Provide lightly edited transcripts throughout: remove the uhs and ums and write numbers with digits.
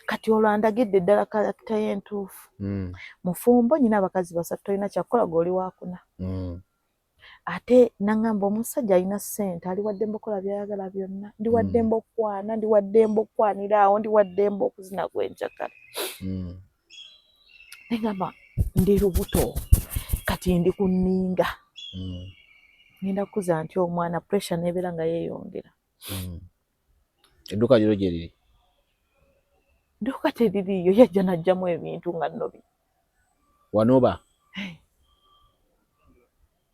Kati olwo andagidde ddala character ye entuufu. Mufumbo, nyina abakazi basatu, tolina kyakukola, gw'oli wakuna. Ate naŋŋamba omusajja alina ssente, ali waddembe okukola by'ayagala byonna, ndi waddembe okukwana, ndi waddembe okukwanira awo, ndi waddembe okuzina gwenjagala. Neŋŋamba ndi lubuto, kati ndi ku nninga. Ngenda kukuza ntya omwana? Pressure nebeera nga yeeyongera. Edduuka liro gye riri? Dduuka teririiyo, yajja n'aggyamu ebintu nga nnobi. Wanoba?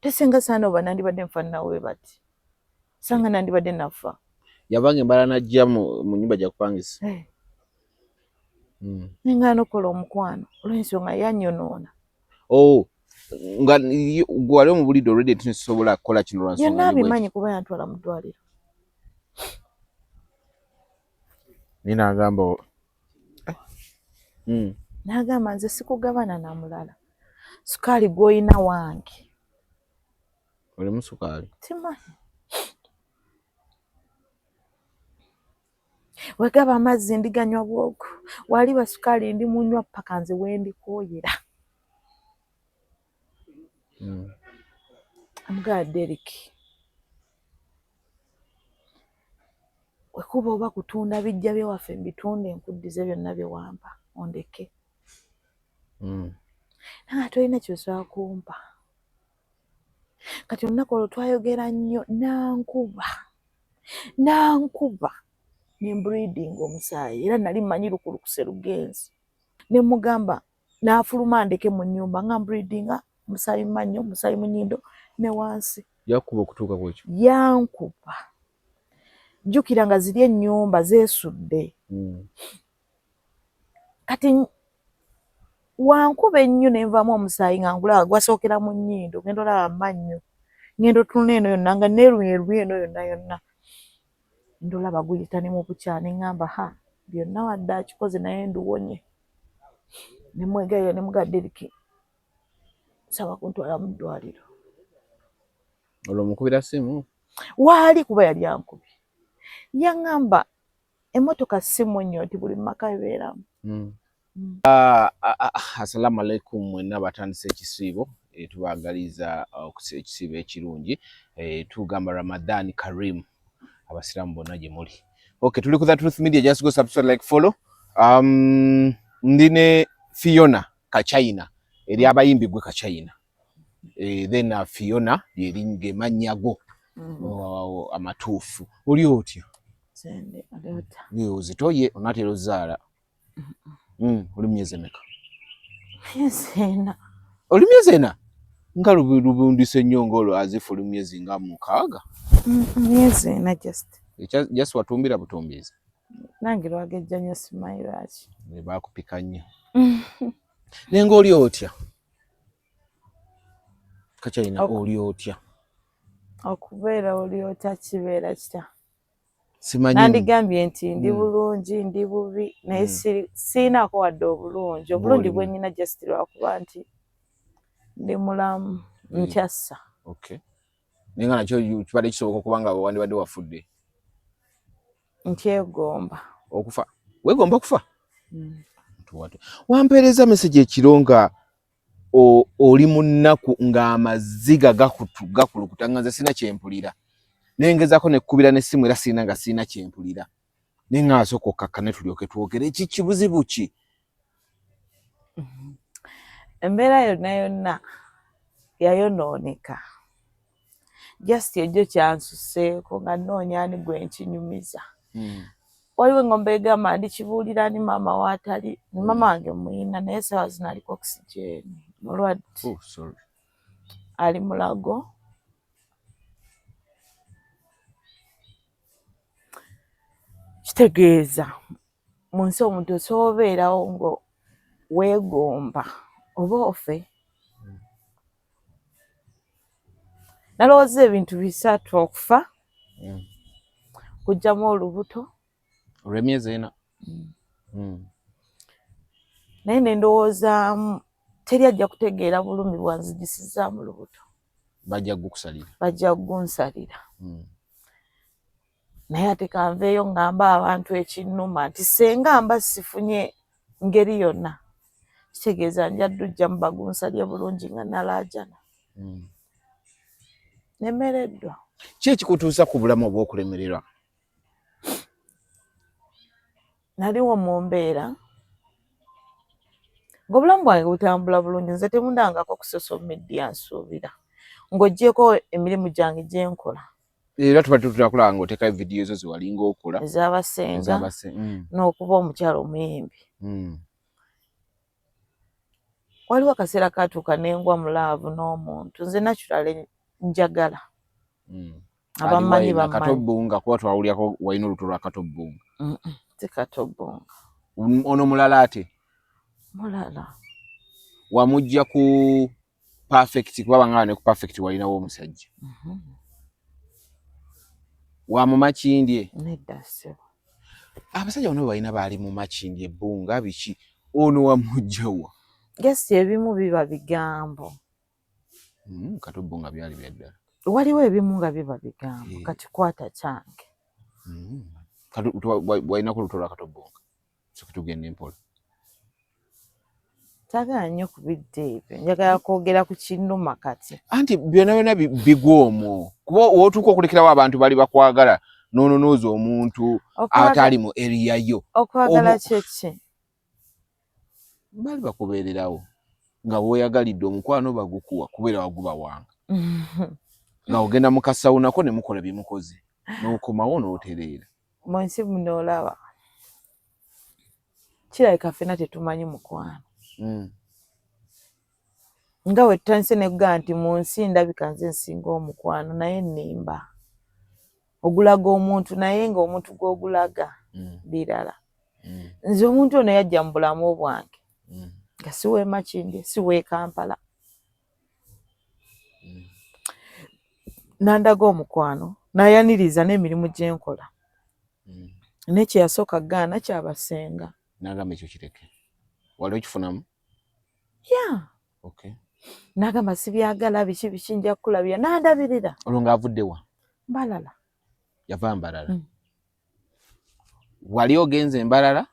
Tesinga saanoba, nandibadde nfaanana bati, sanga nandibadde nafa. Yavanga embala n'ajja mu nnyumba gyakupangisa. Nengaana okukola omukwano olw'ensonga yanyonoona. Oh, nga gwe wali omubulidde already nti nsobola kukola kino lwa nsonga. Byonna abimanyi kuba yantwala mu ddwaliro. Naye n'agamba N'agamba nze sikugabana na mulala, sukaali gw'olina wange. Olimu sukaali? Simanyi. Wegaba amazzi ndiganywa bwogo, waliba sukaali ndi munywa paka nze wendikooyera. Amugamba Derrick, wekuba oba kutunda bijja byewaffe mbitunde nkuddize byonna bye wampa ondeke. Naye tolina ky'osobola kumpa. Kati olunaku olwo twayogera nnyo, nankuba nankuba ne mbleeding omusaayi, era nali mmanyi lukulukuse lugenzi. Ne mugamba n'afuluma ndeke mu nnyumba nga mbleedinga omusaayi mu mannyo, omusaayi mu nnyindo ne wansi. Yakuba okutuuka ku ekyo? Yankuba. Jjukira nga ziri ennyumba zeesudde. Kati wankuba ennyo ne nvaamu omusaayi nga ngulaba gwasookera mu nnyindo, ngenda olaba mu mannyo, ngenda otunula eno yonna nga neerumyerumye eno yonna yonna. Ndolaba guyita ne mu bukya ne ŋŋamba ha byonna wadde akikoze naye nduwonye. Ne mwegayirira ne mugamba Derrick nsaba kuntwala mu ddwaliro. Olwo omukubira ssimu? Waali kuba yali ankubye. Yaŋŋamba emmotoka si munnyo nti buli maka ebeeramu. Assalamu alaikum mwenna batandise ekisiibo, tubaagaliza ekisiibo ekirungi, tugamba Ramadan Karim abasiraamu bonna gye muli. Okay, tuli ku The Truth Media, just go subscribe, like, follow. Ndi ne Fiona Kachina, eri abayimbi gwe Kachina. Then Fiona ge mannya go amatuufu. Oli otya? Ozitoye onaatera ozaala. Oli myezi emeka? Myezi 4. Oli myezi 4? Nga lubundise nnyo ng'olwo azifu oli myezi nga 6. Myezi 4 just. Just watumbira butumbizi? Nange lwagejja nnyo simanyi lwaki. Baakupika nnyo. Naye ng'oli otya? Kachina oli otya? Okubeera oli otya kibeera kitya? Simanyi. Nandigambye nti ndi bulungi, ndi bubi, naye siinaako wadde obulungi. Obulungi bwe nnina just lwakuba nti ndi mulamu, nkyassa. Okay. Naye nga nakyo kibadde kisoboka okuba nga wandibadde wafudde. Nkyegomba. Okufa? Weegomba okufa? Wampeereza message ekiro nga oli mu nnaku ng'amaziga gakulukuta nga nze sirina kyempulira. Nengezaako nekkubira n'essimu era sirina nga sirina kyempulira. Naye nga nsooka okkakkane tulyoke twogere. Ki kibuzibu ki? Embeera yonna yonna yayonooneka. Just ejjo kyansuseeko nga nnoonya ani gwe nkinyumiza. Waliwo engombe egamba ndikibuulira ani maama waatali. Maama wange muyina naye essaawa zino aliko oxygen mulwadde. Oh, sorry. Ali Mulago. Kitegeeza mu nsi omuntu osobola obeerawo nga weegomba oba ofe. Nalowooza ebintu bisatu: okufa, okuggyamu olubuto olw'emyezi 4, naye ne ndowoozaamu teri ajja kutegeera bulumi bwanzigisizaamu lubuto. Bajja kugukusalira. Bajja kugunsalira. Naye ate kanveeyo ngamba abantu ekinnuma nti senga mba sifunye ngeri yonna, kitegeeza nja ddujja mu bagunsalye bulungi nga nalaajana. Nemereddwa. Ki ekikutuusa ku bulamu obw'okulemererwa? Naliwo mu mbeera ng'obulamu bwange butambula bulungi, nze temundangako ku social media, nsuubira ng'oggyeko emirimu gyange gye nkola. Era tuba tutulakulaba ng'oteekayo vidiyo zo zewalinga okola ez'abasenga n'okuba omukyala omuyimbi. Waliwo akaseera katuuka nengwa mu laavu n'omuntu nze naturally njagala. Abamanyi bamanyi. Katobbunga, kuba twawulyako walina oluto lwa Katobbunga. Si Katobbunga. Ono mulala ate? Mulala. Wamujja ku Perfect, kuba bangaba ne ku Perfect walinawo omusajja. Wamumakindye? Nedda ssebo. Abasajja bano balina baali mu Makindye, ebbunga biki, ono wamujjawa? Gesi ebimu biba bigambo. Katobbunga byali bya ddala. Waliwo ebimu nga biba bigambo. Kati kwata kyange. Walinako oluto lwa Katobbunga? Soka tugende mpola. Saagala nnyo kubidda ebyo, njagala kwogera ku kinnuma kati. Anti byonna byonna bigwa omwo, kuba w'otuuka okulekerawo abantu bali bakwagala n'ononooza omuntu atali mu area yo. Okwagala kyeki? Bali bakubeererawo nga bw'oyagalidde omukwano bagukuwa kubeera wagubawanga nga ogenda mu kasawunako ne mukola bye mukoze n'okomawo n'otereera. Mu nsi muno olaba kirabika ffenna tetumanyi mukwano. Nga we tutandise ne kugamba nti mu nsi ndabika nze nsinga omukwano, naye nnimba. Ogulaga omuntu naye ng'omuntu gw'ogulaga birala. Nze omuntu ono yajja mu bulamu bwange nga si w'e Makindye, si w'e Kampala. N'andaga omukwano, n'ayaniriza n'emirimu gye nkola. Naye kye yasooka gaana kyabasenga. N'agamba ekyo kireke. Wali okifunamu? Yeah. Okay. N'agamba sibyagala biki biki nja kukulabira, n'andabirira. Olwo ng'avudde wa? Mbalala. Yava Mbalala. Wali ogenze Mbalala?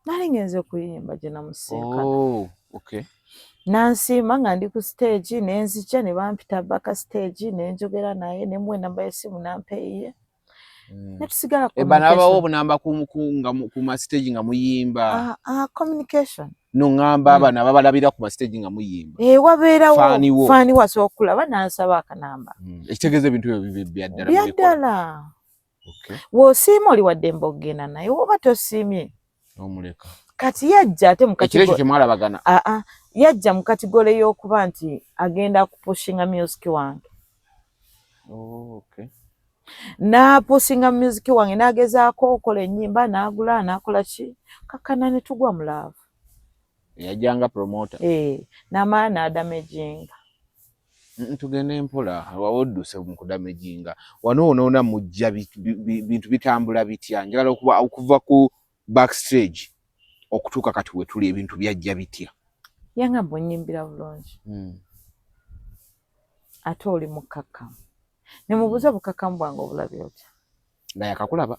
Nali ngenze kuyimba gye namusinkana. Oh, okay. Nansiima nga ndi ku stage ne nzija ne bampita back stage ne njogera naye ne muwa enamba y'essimu n'ampa eyiye. Ne tusigala Bano abawa obunamba ku ma stage nga muyimba. Communication. No ŋŋamba bano ababalabira ku ma stage nga muyimba. Wabeerawo faani wo asobola okulaba n'ansaba akanamba. Ekitegeeza ebintu ebyo bya ddala. Bya ddala. W'osiima oli wa ddembe okugenda naye, woba tosiimye omuleka. Kati yajja ate mu Ekiro ekyo temwalabagana? Aa, yajja mu category y'okuba nti agenda kupushinga music wange. Oh, okay. N'apushinga music wange n'agezaako okola ennyimba n'agula n'akola ki kakkana ne tugwa mu love. Yajjanga promoter. N'amala n'adamaginga. Tugende mpola, odduse mu kudamaginga. Wano wonoona mujja bintu bitambula bitya? Njagala okuva ku backstage okutuuka kati we tuli, ebintu byajja bitya? Yangamba onnyimbira bulungi. Ate oli mukkakkamu. Ne mubuuza obukkakkamu bwange obulabye otya? Nga yakakulaba?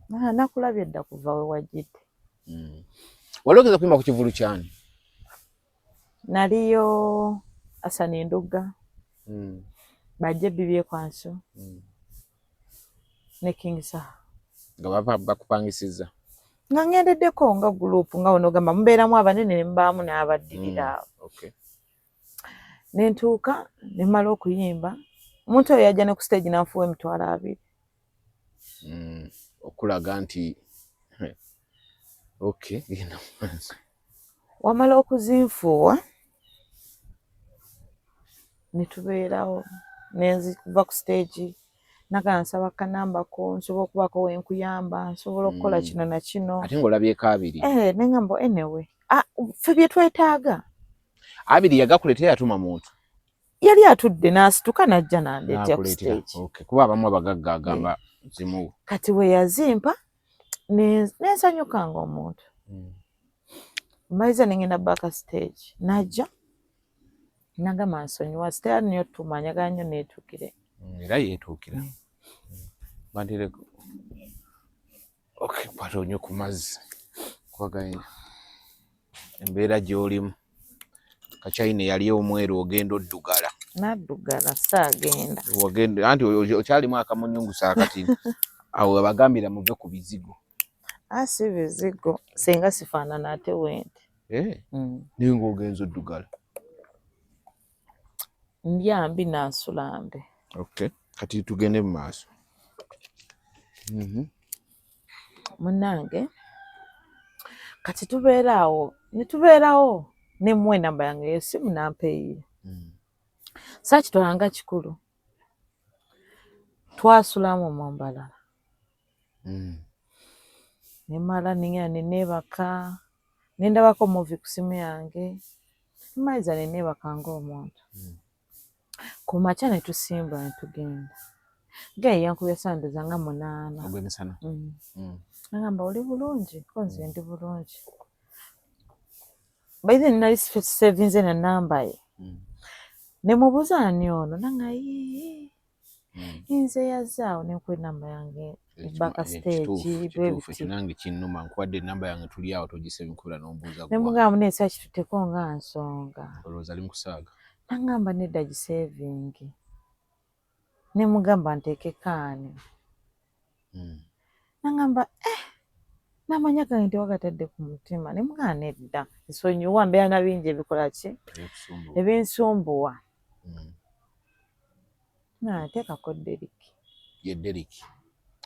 Nakulabye dda kuva we wajjidde. Wali ogeza kuyimba ku kivulu kyani? Naliyo Hassan Ndugga, Bajje Bibyekwanso ne King Saha. Nga bakupangisizza? Nga ngendeddeko nga group, nga wonogamba mubeeramu abanene ne mubaamu n'abaddirira awo. Ne ntuuka ne mmala okuyimba, omuntu oyo yajja ne ku stage n'anfuuwa 20,000. Okulaga nti okay, genda maaso. Wamala okuzinfuuwa ne tubeerawo, ne nziva ku stage nagamba nsaba kanambako nsobola okubaako we nkuyamba, nsobola okukola kino na kino. Ate ng'olabyeko 2. Ne ngamba anyway, ffe bye twetaaga. 2 yagakuleetera yatuma muntu? Yali atudde n'asituka n'ajja n'andeetera ku stage. Okay. Kuba abamu abagagga agamba zimuwe. Kati we yazimpa ne nsanyuka ng'omuntu. Maliza ne ngenda back stage n'ajja n'agamba nsonyiwa sitera nnyo ttuma njagala nnyo neetuukire. Era yeetuukira. Bantereko. Kwata onywe ku mazzi kwaganya embeera gy'olimu. Kachina yali omweru ogenda oddugala. Naddugala saagenda. Wagenda anti okyalimu akamunyungusa akati awo abagambira muve ku bizigo. Ah, si bizigo singa sifaanana ate wente. Eh. Naye ng'ogenza oddugala. Ndya mbi nansula mbi. Okay. Kati tugende mu maaso. Munnange kati tubeera awo ne tubeerawo ne mmuwa enamba yange ey'essimu n'ampa eyiye. Saakitwala nga kikulu. Twasulamu mu Mbarara. Ne mmala ne ngenda ne neebaka ne ndabako movie ku ssimu yange ne mmaliriza ne neebaka ng'omuntu. Ku makya ne tusimbula ne tugenda. Guy yankubye ssaawa ndowooza nga 8. Ogw'emisana. N'angamba oli bulungi? Ko nze ndi bulungi. By then nali sevinze na namba ye. Ne mubuuza ani ono? Nanga yii. Nze yazze awo ne nkuwa enamba yange backstage bwe biti. Ekyo nange kinnuma, nkuwadde enamba yange tuli awo togisebinkubira n'ombuuza. Ne mugamba munne sakitutteko nga nsonga. Olowooza ali mu kusaaga. N'angamba nedda gisevinge. Ne mugamba nteekeko ani. N'angamba eh n'amanya gange tewagatadde ku mutima. Ne mugamba nedda nsonyiwa mbeera na bingi ebikola ki? Ebinsumbuwa. Naateekako Derrick. Ye Derrick.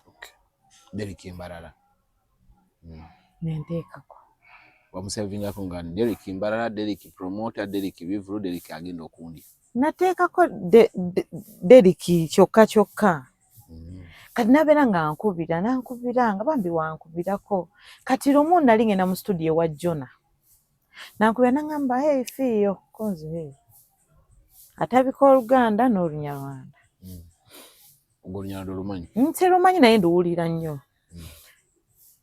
Okay. Derrick Mbarara. Ne nteekako. Wamusevingako nga Derrick Mbarara, Derrick promoter, Derrick Bivulu, Derrick agenda okundya. Nateekako Derrick kyokka kyokka. Kati nabeera nga nkubira nankubira nga bambi wankubirako. Kati lumu nali ngenda mu studio ewa Jona. Nankubira nangamba hey Fiyo, ko nze hey. Atabika Oluganda n'Olunyarwanda. Ogwo Olunyarwanda olumanyi? Nsirumanyi naye nduwulira nnyo.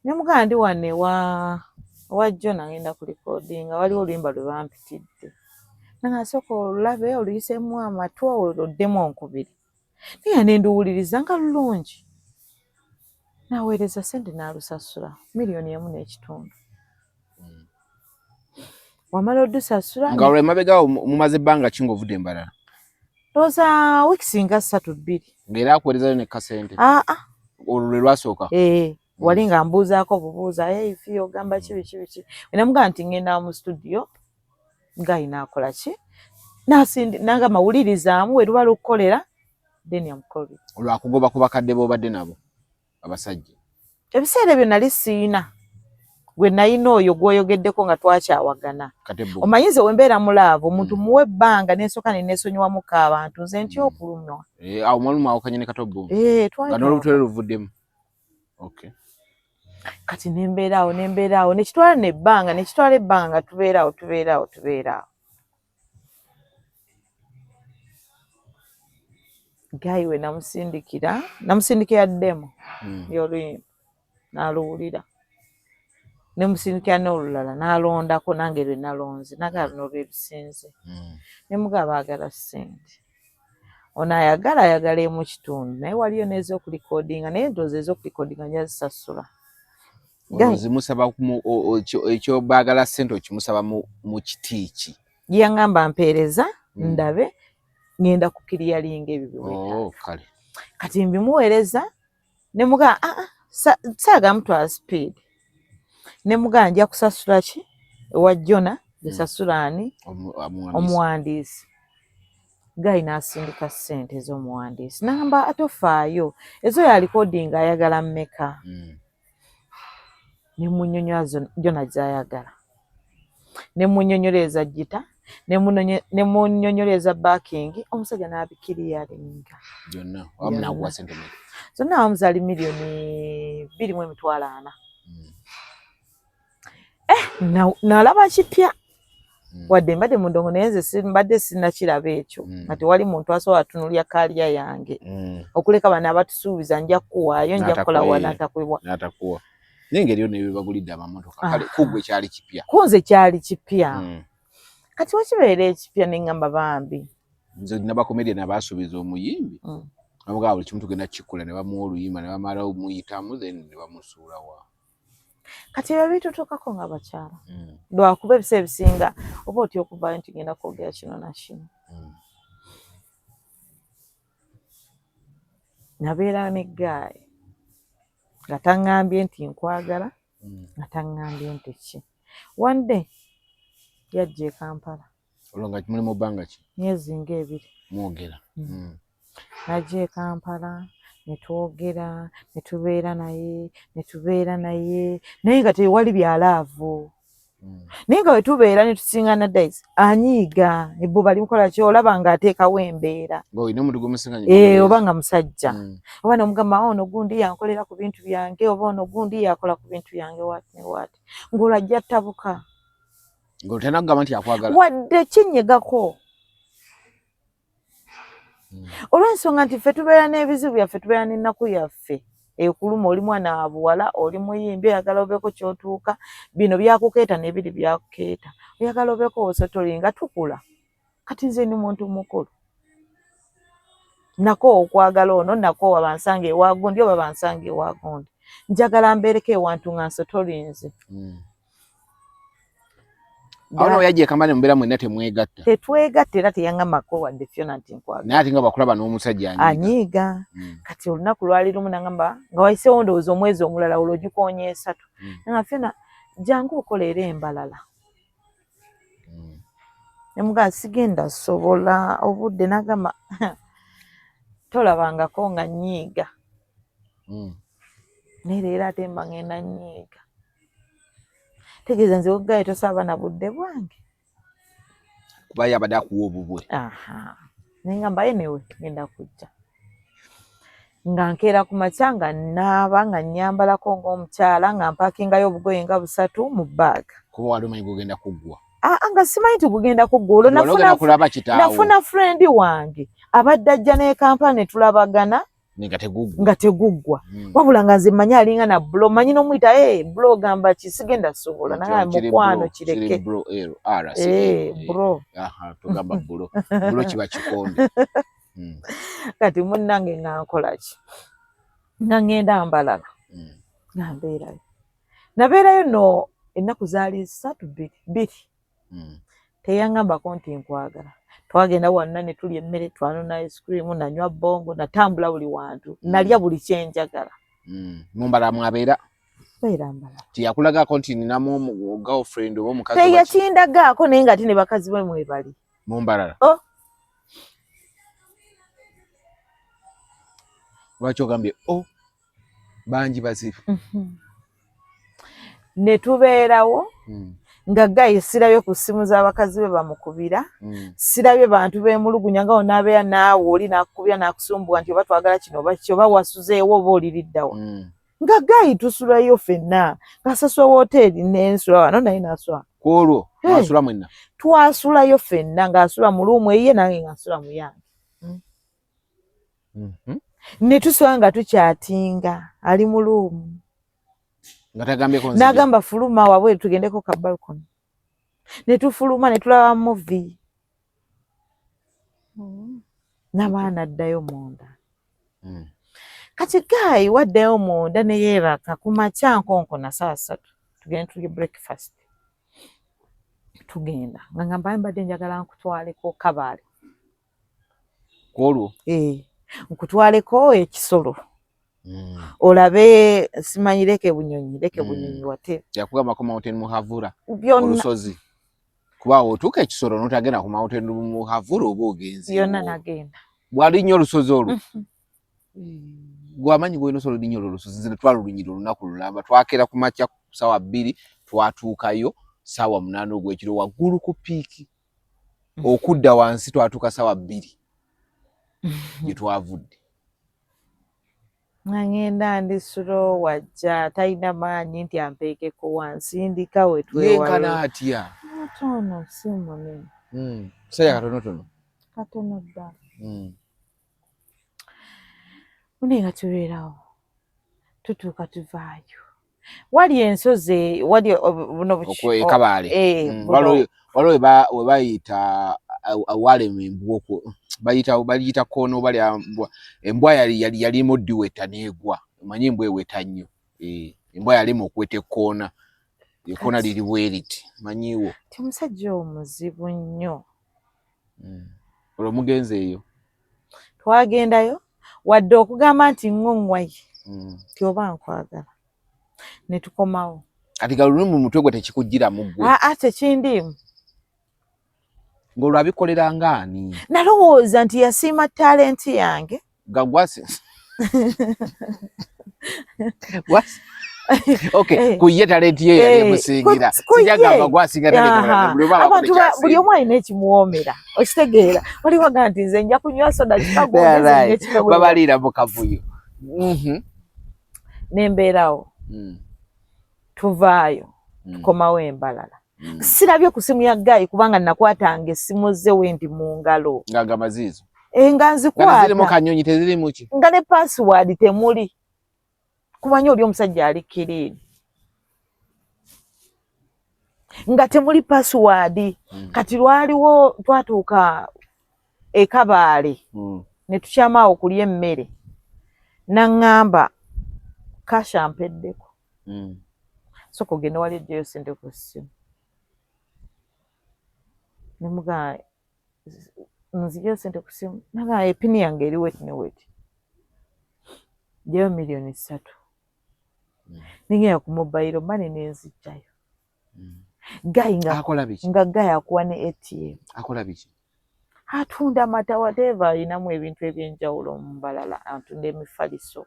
Ne mugamba ndi wano ewa Jona ngenda ku recordinga waliwo oluyimba lwe bampitidde. Nanga sooka olulabe oluyiseemu amatu oddemu onkubire. Naye ne nduwuliriza nga lulungi. Naweereza ssente n'alusasula 1.5 miliyoni. Wamala odusasula. Nga olwo emabega mumaze ebbanga ki ng'ovudde Mbarara? Ndowooza wiiki nga 3 2. Ng'era akuweerezayo ne kasente? Aa. Olwo lwe lwasooka? Eh. Wali nga mbuuzaako bubuuza hey Fiyo ogamba ki biki biki. Ne mugamba nti ngenda mu studio guy n'akola ki? N'agamba wulirizaamu we luba lukukolera then I'm calling. Olwakugoba ku bakadde b'obadde nabo abasajja? Ebiseera ebyo nali siina gwe nayina oyo gw'oyogeddeko nga twakyawagana. Omanyi nze we mbeera mu love omuntu muwe ebbanga n'ensooka ne neesonyiwamuko abantu nze ntya okulumwa. Awo mwali mwawukanye ne Kato Boom? Eh, Nga n'olubuto lwe luvuddemu? Okay. Kati ne mbeera awo ne mbeera awo ne kitwala n'ebbanga ne kitwala ebbanga nga tubeera awo tubeera awo tubeera awo. Guy we namusindikira demo y'oluyimba n'aluwulira. Ne musindikira n'olulala n'alondako nange lwe nalonze n'agamba luno lwe lusinze. Ne mugamba baagala ssente. Ono ayagala ayagala emu kitundu naye waliyo n'ez'okulikodinga naye ndowooza ez'okulikodinga nja zisasula. Ozimusaba ekyo baagala ssente okimusaba mu kiti ki? Yaŋŋamba mpeereza ndabe ngenda kukiriyalinga ebyo bye weetaaga. Oh, kale. Kati mbimuweereza ne mugamba aa saagala mutwala speed. Ne mugamba nja kusasula ki ewa Jona nsasula ani omuwandiisi. Guy n'asindika ssente ez'omuwandiisi n'agamba atofaayo ezo ya recording ayagala mmeka? Ne munnyonnyola Jona gy'ayagala. Ne munnyonnyola eza guitar ne munnyonnyola eza backing omusajja n'abikiriyalinga. Byonna wamu n'akuwa ssente mmeka? Zonna awamu zaali 2,400,000 miliyoni. Eh, nalaba kipya. Wadde mbadde mu ndongo naye nze mbadde sinnakiraba ekyo nga tewali muntu asobola tunuulira career yange okuleka bano abatusuubiza nja kukuwaayo nja kukola wa n'atakuwa. N'atakuwa. Naye ngeri yo ne bagulidde amamotoka kale ku ggwe kyali kipya. Ku nze kyali kipya. Kati wekibeera ekipya ne ŋŋamba bambi. Nze nabakomedya nabaasuubiza omuyimbi bamugamba buli kimu tugenda kukikola ne bamuwa oluyimba ne bamala omuyitamu then ne bamusuula wa. Kati ebyo bitutuukako nga bakyala lwakuba ebiseera ebisinga oba otya okuvaayo nti genda kwogera kino na kino. Nabeera ne guy nga taŋŋambye nti nkwagala, nga taŋŋambye nti ki. One day yajja e Kampala. Olwo nga muli mu bbanga ki? Myezi ng'ebiri. Mwogera. Najja e Kampala ne twogera, ne tubeera naye, ne tubeera naye, naye nga tewali bya love. Naye nga bwe tubeera ne tusingana days anyiiga, ebbuba limukola ki, olaba ng'ateekawo embeera. Ng'olina omuntu gw'omusinganye Eh, oba nga musajja. Oba n'omugamba ono gundi yankolera ku bintu byange, oba ono gundi yakola ku bintu byange waati ne waati. Ng'olwo ajja ttabuka. Ng'olwo kugamba nti akwagala. Wadde kinnyegako. Olw'ensonga nti ffe tubeera n'ebizibu byaffe, tubeera n'ennaku yaffe ekuluma, oli mwana wa buwala, oli muyimbi, oyagala obeeko ky'otuuka, bino byakukeeta n'ebiri byakukeeta, oyagala obeeko w'osotoli nga tukula. Kati nze ndi muntu mukulu, nakoowa okwagala ono, nakoowa bansange ewa gundi oba bansange ewa gundi, njagala mbeereko ewantu nga nsotolinze. Awo nawe yajja e Kampala mubeera mwenna temwegatta. Tetwegatta era teyaŋŋambako wadde Fiona nti nkwagala. Naye ate nga bwakulaba n'omusajja anyiiga. Kati olunaku lwali lumu nangamba nga wayiseewo ndowooza omwezi omulala olwo ogikoonya esatu. Nanga Fiona jangu okola era embalala. Ne mugamba sigenda sobola obudde, n'agamba tolabangako nga nnyiiga. Naye leero ate mba ngenda nnyiiga. Tegeeza nze weggaye tosaba na budde bwange. Kuba yabadde akuwa obubwe. Aha. Naye ngamba anyway ngenda kujja. Nga nkeera ku makya nga nnaaba nga nnyambalako ng'omukyala nga mpakingayo obugoye nga busatu mu bag. Kuba wali omanyi gugenda kuggwa. Aa nga simanyi nti gugenda kuggwa. Olwo kulaba kitaawo. Nafuna friend wange abadde ajja n'e Kampala ne tulabagana. Nga teguggwa. Nga teguggwa. Wabula nga nze mmanyi alinga na bro, mmanyi n'omuyita hey, bro gamba ki sigenda sobola naye mukwano kireke. Bro L R C. Eh, bro. Aha, tugamba bro. Bro kiba kikonde. Kati munnange nga nkola ki? Nga ŋŋenda mbalala. Nga mbeerayo. Nabeerayo nno ennaku zaali ssatu bbiri bbiri. Teyaŋŋambako nti nkwagala. Twagenda wanna ne tulya emmere, twanona ice cream, nanywa bongo, natambula buli wantu, nalya buli kye njagala. Mumbalala mwabeera? Beera mbalala. Teyakulagako nti ninamu girlfriend oba omukazi? Teyakindagaako, naye nga ate ne bakazi be mwebali. Mumbalala? Oh. Lwaki ogambye o bangi bazibu? Ne tubeerawo nga guy sirabye ku ssimu z'abakazi be bamukubira, sirabye bantu beemulugunya nga onaabeera naawe oli n'akukubira n'akusumbuwa nti oba twagala kino oba ki, oba wasuzeewo oba oliriddawa. Nga guy tusulayo ffenna, ng'asasula wooteeri n'ensula wano naye n'asula. Ku olwo mwasula mwenna? Twasulayo ffenna, ng'asula mu room eyiye nange nga nsula mu yange. Ne tusula nga tukyatinga ali mu room. Nga tagambyeko nzija. N'agamba fuluma wabweru tugendeko ka balcony. Ne tufuluma ne tulaba movie. N'abaana addayo munda. Kati guy waddayo munda ne yeebaka ku makya nkonkona ssaawa ssatu tugende tulye breakfast. Tugenda nga ngamba mbadde njagala nkutwaleko Kabaale. Ku olwo? Eh, nkutwaleko ekisolo. Olabe simanyi leke bunyonyi, leke bunyonyi wate. Yakugambako Mountain Muhavura. Byonna. Olusozi. Kuba otuuka ekisolo n'otagenda ku Mountain Muhavura oba ogenze. Byonna nagenda. Bw'alinnya olusozi olwo. Gwe amanyi gw'olina osobola olinnya olwo olusozi, nze twalulinyira olunaku lulamba, twakeera ku makya ssaawa 2, twatuukayo ssaawa 8 ogw'ekiro waggulu ku peak. Okudda wansi twatuuka ssaawa 2 gye twavudde. Nga ŋŋenda ndi slow, wajja talina maanyi nti ampeekeko wansindika we Yenkana atya? Mutono, si munene. Musajja katonotono. Katono ddala. Naye nga tubeerawo tutuuka tuvaayo wali ensozi wali buno e Kabaale. Buno. Waliwo we bayita awalema embwa okwo bayita bagiyita koono bali mbwa embwa yali yali yalimu ddiweta n'egwa, omanyi embwa eweta nnyo. Embwa yali mukwete ekkoona, ekkoona liri bweriti, manyiwo. Ti omusajja omuzibu nnyo. Olwo mugenzi eyo? Twagendayo, wadde okugamba nti ŋŋoŋŋwayi ti oba nkwagala, ne tukomawo. Kati galuli mu mutwe gwe tekikugiramu gwe? Aa, tekindiimu. Ng'olwo abikolera ng'ani? Nalowooza nti yasiima talenti yange. Gagwasi. Okay, ku ye talenti ye yali emusingira. Sijagamba gwasinga talenti. Abantu buli omu alina ekimuwoomera, okitegeera? Waliwo ga nti nze nja kunywa soda kikago. Babaliira mu kavuyo. Nembeerawo. Tuvaayo, tukomawo embalala. Sirabye ku simu ya guy, kubanga nakwatanga essimu ze wendi mu ngalo. Ng'agamba ziizo. Nga nzikwata. Zirimu kanyonyi, tezirimu ki? Nga ne password temuli, kumanya oli omusajja ali clean, nga temuli password. Kati lwaliwo twatuuka ekabaale, ne tukyamaawo kulya emmere, naŋŋamba cash ampeddeko. Soka ogende wali ejjayo sente ku ssimu. Nemugamba nzijayo sente ku ssimu, nagamba e PIN yange eri weti ne weti, jjayo 3 million. Nengenda ku mobile money nenzijjayo. Guy nga Akola biki? Nga guy akuwa ne ATM. Akola biki? Atunda mata, whatever, alinamu ebintu ebyenjawulo mu balala, atunda emifaliso,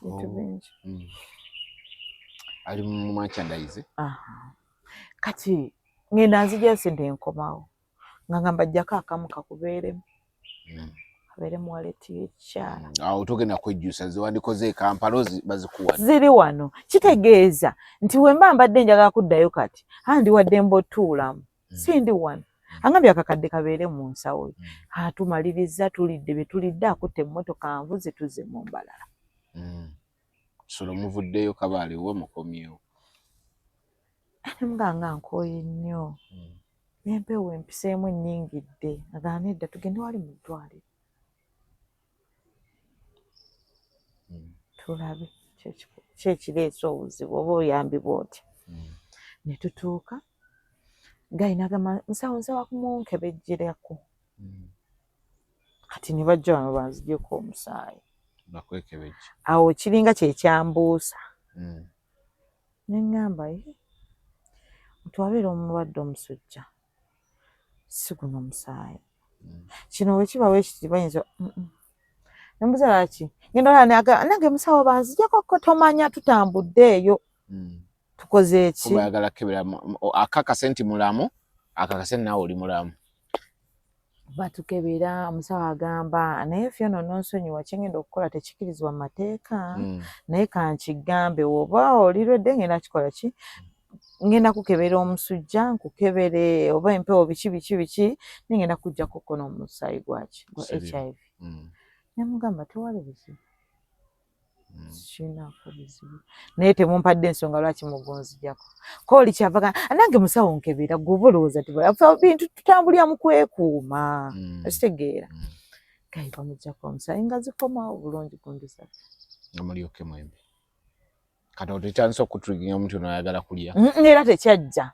bintu bingi. Ali mu merchandise. Aha. Kati ngenda nzijayo sente, nkomawo nga ngamba jjako akamu kakubeeremu, kabeere mu wallet y'ekikyala. Awo togenda kwejjusa, zewandikoze e Kampala bazikuwa. Ziri wano, kitegeeza nti wemba mbadde njagala kuddayo kati andi wadde mbotuulamu, sindi wano. Angambye akakadde kabeere mu nsawo ye. Atumaliriza, tulidde bye tulidde, akutte emmotoka nvuze, tuzze mu mbalala. Solo muvuddeyo Kabaale, wa mukomyewo? Nga nga nkooye nnyo, n'empewo empiseemu ennyingidde. Agamba nedda, tugende wali mu ddwaliro tulabe ki ekireese obuzibu oba oyambibwa otya. Ne tutuuka, guy nagamba nsawo, nsaba kumunkebejjerako. Kati ne bajja wano banzigyeko omusaayi. Bakwekebejja. Awo kiringa kyekyambuusa. Ne ŋŋamba, ye twabeera omulwadde omusujja, si guno omusaayi. Kino bwe kiba bwekiti bayinza nembuza lwaki ngenda olaba nange musawo banzigyeko ko tomanya tutambudde eyo. Tukoze eki? Kuba ayagala kukebera akakase nti mulamu, akakase naawe oli mulamu. Batukebera, omusawo agamba naye Fiona nonsonyiwa, kyengenda okukola tekikirizibwa mu mateeka, naye kankigambe, woba olirwedde ngenda kikola ki, ngenda kukebera omusujja, nkukebere oba empewo, biki biki biki, naye ngenda kujjako ko n'omusaayi gwaki, gwa HIV. Nemugamba tewali buzibu, kirinaako buzibu, naye temumpadde ensonga lwaki mugunzijako. Kooli kyava nange musawo nkebera, gwe oba olowooza bintu tutambulira mu kwekuuma, okitegeera? Guy bamugjako omusaayi nga zikomawo bulungi gundi zaffe. Nga mulyoke mwembi. Kati otetandise okutriggeringa omuntu noyagala kulya? Era tekyajja.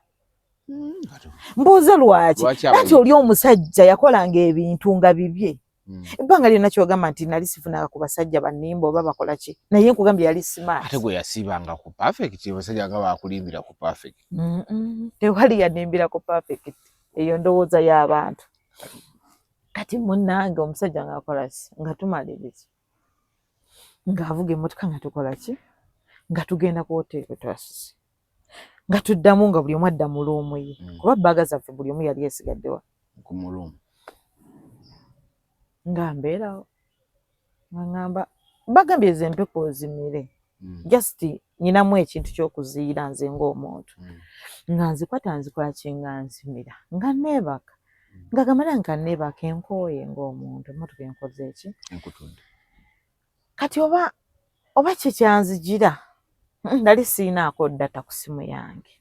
Mbuuze lwaki? Anti oli omusajja yakolanga ebintu nga bibye. Ebbanga lyonna kyogamba nti nali sifunanga ku basajja bannimba oba bakola ki, naye nkugambye yali smart. Ate gwe yasiibanga ku perfect, abasajja nga bakulimbira ku perfect. Tewali yanimbira ku perfect, eyo ndowooza y'abantu. Kati munnange omusajja ng'akola ki, nga tumaliriza, ng'avuga emmotoka, nga tukola ki, nga tugenda ku hoteeri twasuze, nga tuddamu, nga buli omu adda mu room ye, kuba bag zaffe buli omu yali esigaddewa ku mu room. Nga mbeerawo nga ŋŋamba bagambye ezo empeko ozimire. Just nyinamu ekintu ky'okuziira nze ng'omuntu. Nga nzikwata, nzikola ki, nga nzimira, nga neebaka, nga gamba nange kaneebaka, enkooye ng'omuntu, emmotoka enkoze eki? Enkutudde. Kati oba kyekyanzigira, nali siinaako data ku simu yange,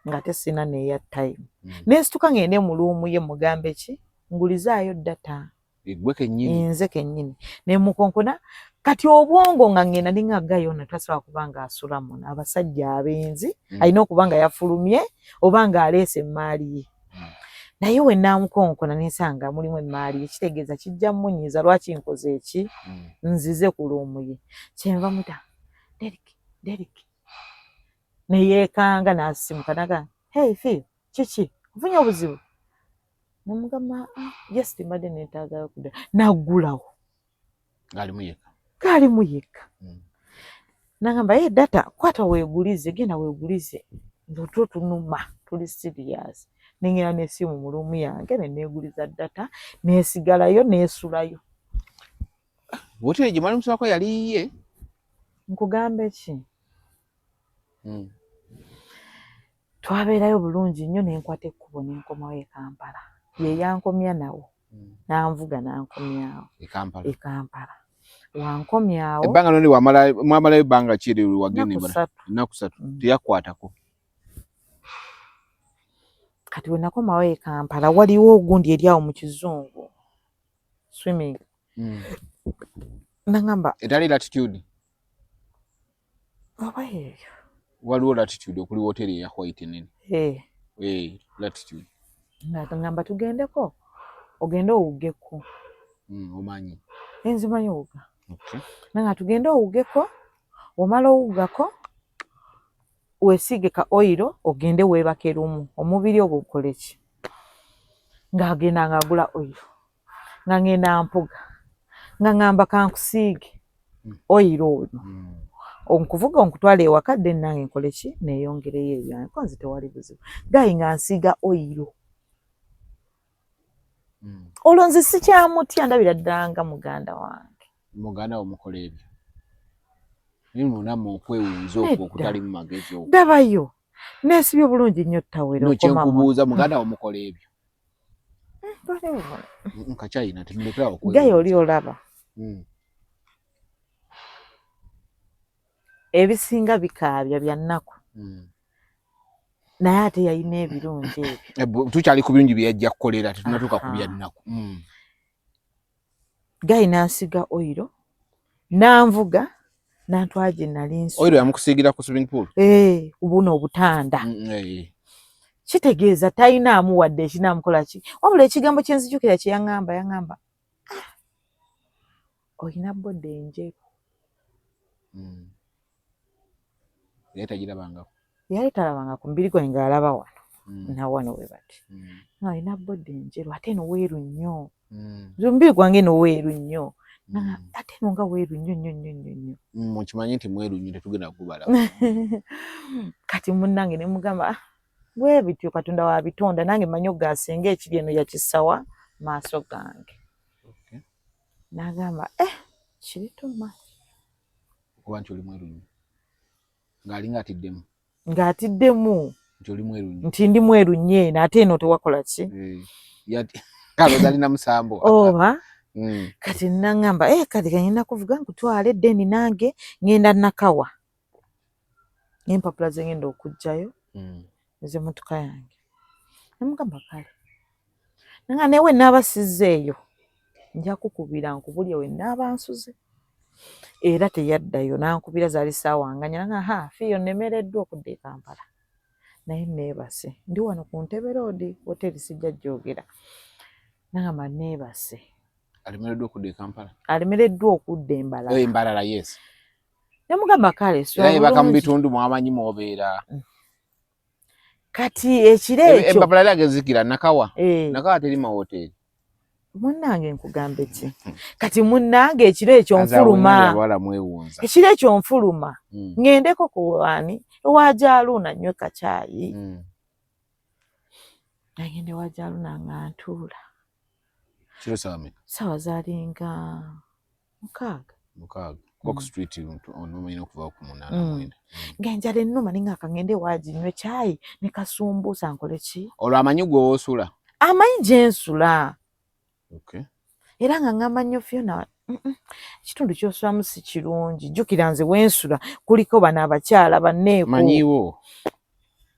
ng'ate siina neya time. Nensituka ngende mu room ye mugambe ki, ngulizaayo data. Gwe kennyini? Nze kennyini nemukonkona. Kati obwongo nga ngenda ninga gayo na tasobola kuba nga asula muno abasajja abenzi, alina okuba nga yafulumye oba nga aleese emmaali ye. Naye we naamukonkona nensanga mulimu emmaali ye, kitegeeza kijja munyiiza, lwaki nkoze eki? Nzize ku luumu ye. Kyenva muta Derek, Derek, neyeekanga n'asimuka naga, hey Phil, kiki, ofunye obuzibu? Namugamba, ah, just mbadde neetaagayo kudda. Naggulawo. Ng'alimu yekka? Gaalimu yekka. Nagamba, ye data kwata weegulize, genda weegulize, nze otulo tunuma, tuli serious. Nengenda n'essimu mu room yange ne neeguliza data, neesigalayo neesulayo. Woteri gye mwali musulako yali yiye? Nkugambe ki? Twabeerayo bulungi nnyo, nenkwata ekkubo nenkomawo e Kampala. Ye yankomya nawo, nanvuga nankomyawo. E Kampala? E Kampala wankomyawo. Ebbanga loni mwamalayo ebbanga ki eryo wagenda? Ennaku 3. Ennaku 3? Teyakukwatako? Kati we nakomawo e Kampala, waliwo ogundi eri awo mu kizungu swimming. Nangamba Etali Latitude? Oba yeeyo. Waliwo Latitude okuli woteri eya white enene. Eh. Eh, Latitude. Nga ngamba tugendeko ogende owugeko. Omanyi? Enzimanyi owuga. Okay. Nanga tugende owugeko, omala owugako weesiige ka oyiro, ogende weebake lumu, omubiri ogwo gukole ki. Ng'agenda ng'agula oyiro, nga ngenda mpuga, nga ngamba kankusiige oyiro ono, onkuvuga onkutwala ewaka, dde nange nkole ki, neeyongereyo ebyange, ko nze tewali buzibu. Gayi nga nsiiga oyiro. Olwo nze sikyamutya, ndabira ddala nga muganda wange. Muganda wo mukola ebyo, naye munamu okwewunza okwo okutali mu magezi okwo. Ndabayo neesibye bulungi nnyo tawero. No, kyenkubuuza, muganda wo mukola ebyo? Kakyayina temulekerawo. Gayi oli olaba ebisinga bikaabya bya nnaku, naye ate yalina ebirungi ebyo. Eh, tukyali ku birungi byeyajja kukolera, tetunatuuka ku bya nnaku. Gayi nansiga oyiro, nanvuga nantwala gye nali nsu. Oyiro yamukusiigira ku swimming pool? Eh, buno obutanda. Kitegeeza talinaamu wadde ekinaamukola ki, wabula ekigambo kyenzijukira kye yaŋŋamba, yaŋŋamba, ah, olina body enjeru. Yali tagirabangako? Yali talabanga ku mubiri gwange, ng'alaba wano nawano we bati. Nga olina body enjeru, ate eno weeru nnyo. Nze omubiri gwange eno weeru nnyo, ate eno nga weeru nnyo nnyo nnyo nnyo nnyo. Mukimanyi nti mweru nnyo, tetugenda kugubala. Kati munnange ne mugamba, ah, bwe bityo Katonda wabitonda, nange manyi ogasinga ekiri eno yakisawa maaso gange. N'agamba, eh, kiri too much. Okuba nti oli mweru nnyo, ng'alinga atiddemu. Ng'atiddemu. Nti oli mweru nnyo. Nti ndi mweru nnyo eno, ate eno tewakola ki? Eh, alina musambo. Oba. Kati naŋŋamba, eh, kati kanyina kuvuga nkutwala eddeeni, nange ŋŋenda Nakawa n'empapula ze ŋŋenda okuggyayo ez'emmotoka yange. Nemugamba kale, nga naye we naaba sizzeeyo nja kukubira nkubulye we naaba nsuze. Era teyaddayo n'ankubira, zaali ssaawa nga nnya, nga ha fiiyo nnemereddwa okudda e Kampala, naye neebase, ndi wano ku Ntebe Road hoteri, sijja gyogera. Nagamba neebase. Alemereddwa okudda e Kampala? Alemereddwa okudda Embalala. Oh, Embalala, yes. Nemugamba kale. Era yebaka mu bitundu mwamanyi mwobeera. Kati ekiro ekyo Empapula yali agezikira Nakawa? Eh. Nakawa teri mawoteeri. Munnange nkugambe ki? Kati munnange ekiro ekyo nfuluma, ekiro ekyo nfuluma, ŋŋendeko ku ani, ewa Jaluna, nnywe kacaayi. Nagenda ewa Jaluna nga ntuula. Kiro sawa meka? Sawa zaalinga 6. 6. Coke Street onomanyi okuva ku 8, 9. Ng'enjala ennuma, ninga kangende ewaagi nywe caayi ne kasumbuusa, nkole ki. Olwo amanyi gwe woosula? Amanyi gye nsula. Era nga ŋŋamba nnyo Fiona, ekitundu ky'osulamu si kirungi, jjukira nze wensula kuliko bano abakyala banneeko. Manyiwo.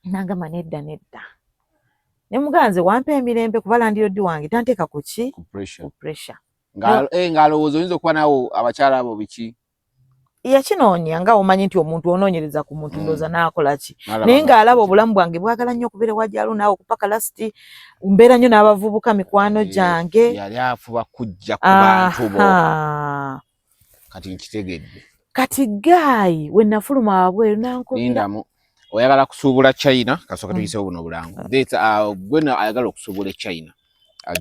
Nagamba nedda nedda, ne mugamba nze wampa emirembe kuba landlord wange tanteeka ku ki, ku pressure. Ku pressure. Ng'alowooza oyinza okuba naawe abakyala abo biki Yakinoonya nga omanyi nti omuntu onoonyereza ku muntu, ndowooza n'akola ki, naye ng'alaba obulamu bwange bwagala nnyo okubeera wajalo naawe okupaka lasiti, mbeera nnyo n'abavubuka mikwano gyange. Yali afuba kujja ku bantu bo. Kati nkitegedde. Kati guy we nafuluma wabweru nankubira. Lindamu, oyagala kusuubula China, kasooka tuyisewo buno obulango. Gwe ayagala okusuubula e China,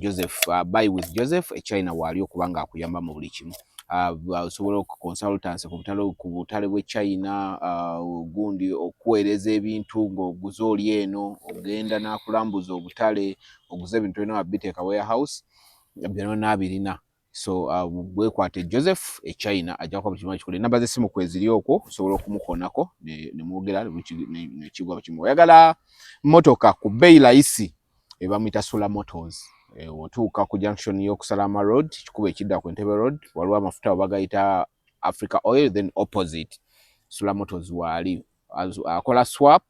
Joseph, buy with Joseph e China waali okuba nga akuyamba mu buli kimu. Osobola consultancy ku butale bw'e China, gundi okuweereza ebintu ng'oguze oli eno, ogenda n'akulambuza obutale, oguze ebintu olina wabiteeka warehouse, byonna abirina. So bwekwate Joseph e China, ajja kuba buli kimu akikola. Enamba z'essimu kweziri okwo, osobola okumukoonako ne mwogera nekigwa kimu. Oyagala mmotoka ku bbeeyi layisi, ebamuyita Sula Motors. Otuuka ku junction y'okusalama road, kikuba ekidda ku Entebbe Road, waliwo amafuta bagayita Africa Oil, then opposite Sula Motors waali. Akola swap,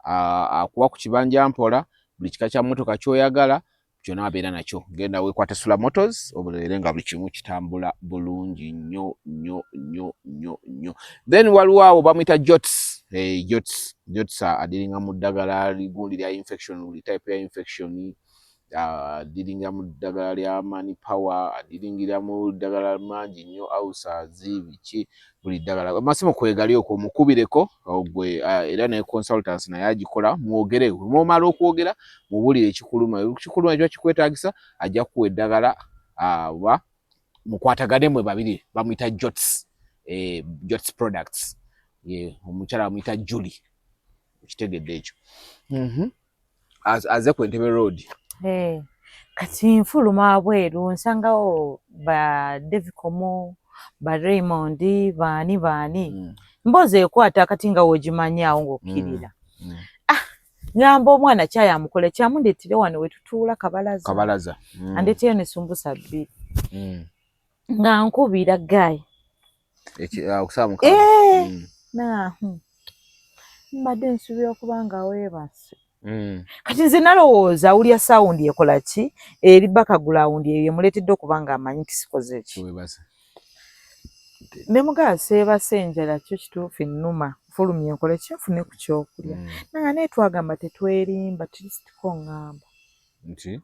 akuwa ku kibanja mpola, buli kika kya mmotoka ky'oyagala kyonna abeera nakyo. Genda weekwate Sula Motors, obeere nga buli kimu kitambula bulungi nnyo nnyo nnyo nnyo nnyo. Then waliwo awo bamuyita Jots. Jots, Jots adiringa mu ddagala ligundi lya infection, buli type ya infection, adiringa mu ddagala lya money power, adiringira mu ddagala mangi nnyo, ulcers, biki, buli ddagala. Amasimu kwegali okwo, omukubireko gwe, era ne consultants naye agikola. Mwogere, mwomala okwogera mubulire ekikuluma, ekikuluma kiba kikwetaagisa, ajja kukuwa eddagala oba mukwatagane mwe babiri. Bamuyita Jots, Jots Products. Omukyala bamuyita Julie. Okitegedde ekyo? Aze ku Entebbe Road. Kati nfuluma wabweru, nsangawo ba Devikomo, ba Raymond, baani baani. Mboozi ekwata kati nga wogimanyi awo ng'okkirira. Ah, ngamba omwana kyayi amukole kyamundeetire wano we tutuula kabalaza. Kabalaza. Andeeteyo ne sumbusa bbiri. Nga nkubira guy. Okusaba mukaaga. Na mbadde nsuubira okuba nga weebase. Kati nze nalowooza awulya sound ekola ki eri background eyo emuleetedde okuba nga amanyi nti sikoze ki. Weebase. Ne mugamba seebase, enjala kyo kituufu ennuma, nfulumye nkole ki, nfune ku kyokulya. Nanga naye twagamba tetwerimba, tirisitiko ŋŋamba. Nti?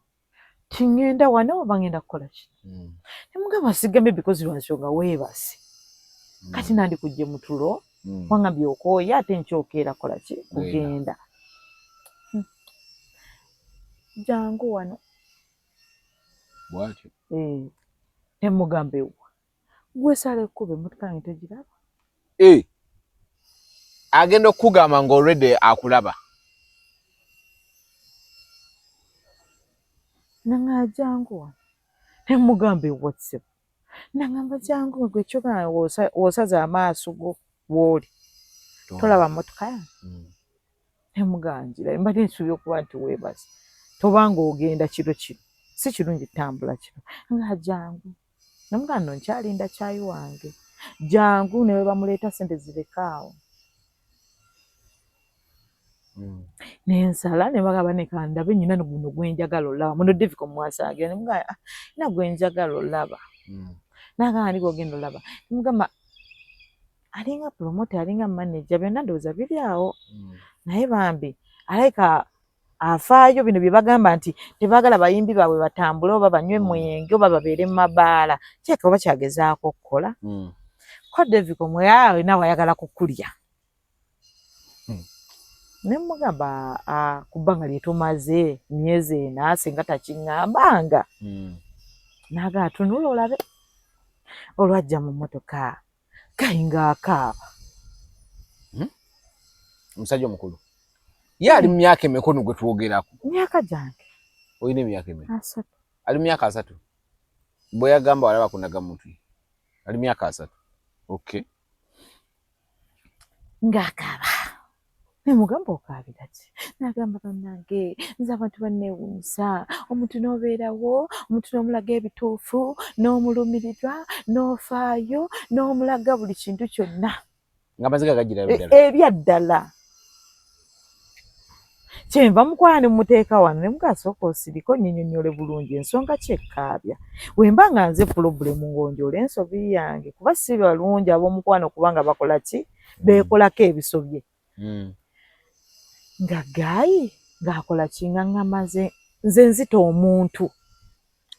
Tiŋŋenda wano oba ŋŋenda kukola ki? Ne mugamba sigambye because lwa nsonga weebase. Kati nandikujje mu tulo, wangambye okooye ate nkyokeera kola ki kugenda. Jangu wano. Bw'atyo. Ne mugamba ewa. Gwe sala ekkubo, emmotoka yange tegiraba. Agenda okukugamba nga already akulaba. Nanga jangu wano. Ne mugamba ewa ssebo. Nangamba jangu gwe kyogamba w'osaza amaaso go w'oli. Tolaba mmotoka yange. Ne muganjira mbadde nsuubira okuba nti weebase. Tobanga ogenda kiro kino. Si kirungi ttambula kiro. Nga jangu. Ne mugamba nno nkyalinda kyayi wange. Jangu ne bwe bamuleeta ssente zireke awo. Nensala ne bagamba ne kandabe nnyina guno gwe njagala olaba. Muno Deviko mwasangira ne mugamba ah, nina gwe njagala olaba. N'agamba ani gw'ogenda olaba? Ne mugamba alinga promoter, alinga manager, byonna ndowooza biri awo. Naye bambi alabika afaayo bino bye bagamba nti tebaagala bayimbi baabwe batambule oba banywe mwenge oba babeere mu mabaala, kyeka oba kyagezaako okukola. Ko Deviko mwe naawe ayagala kukulya. Ne mugamba ku bbanga lye tumaze myezi ena singa takiŋŋambanga. N'agamba tunula olabe. Olwajja mu mmotoka guy ng'akaaba. Omusajja omukulu ye ali mu myaka emikono gwe twogerako? Myaka gyange. Olina emyaka emeka? 30. Ali mu myaka 30. Bwe yagamba walaba ku ndagamuntu ye ali myaka 30. Okay. Ng'akaaba. Ne mugamba okaabira ki? N'agamba bannange nze abantu banneewuunyisa, omuntu n'obeerawo, omuntu n'omulaga ebituufu, n'omulumirirwa, n'ofaayo, n'omulaga buli kintu kyonna. Ng'amaziga gajjirayo ddala. Ebya ddala. Kyenva mukwano ne muteeka wano ne mugasooka osiriko nnyinyonnyole bulungi ensonga kyekkaabya. Wemba nga nze pulobulemu ng'onjola ensobi yange kuba si balungi ab'omukwano kubanga bakola ki? Beekolako ebisobye. Nga gaayi ng'akola ki nga ŋŋamba nze nze nzita omuntu.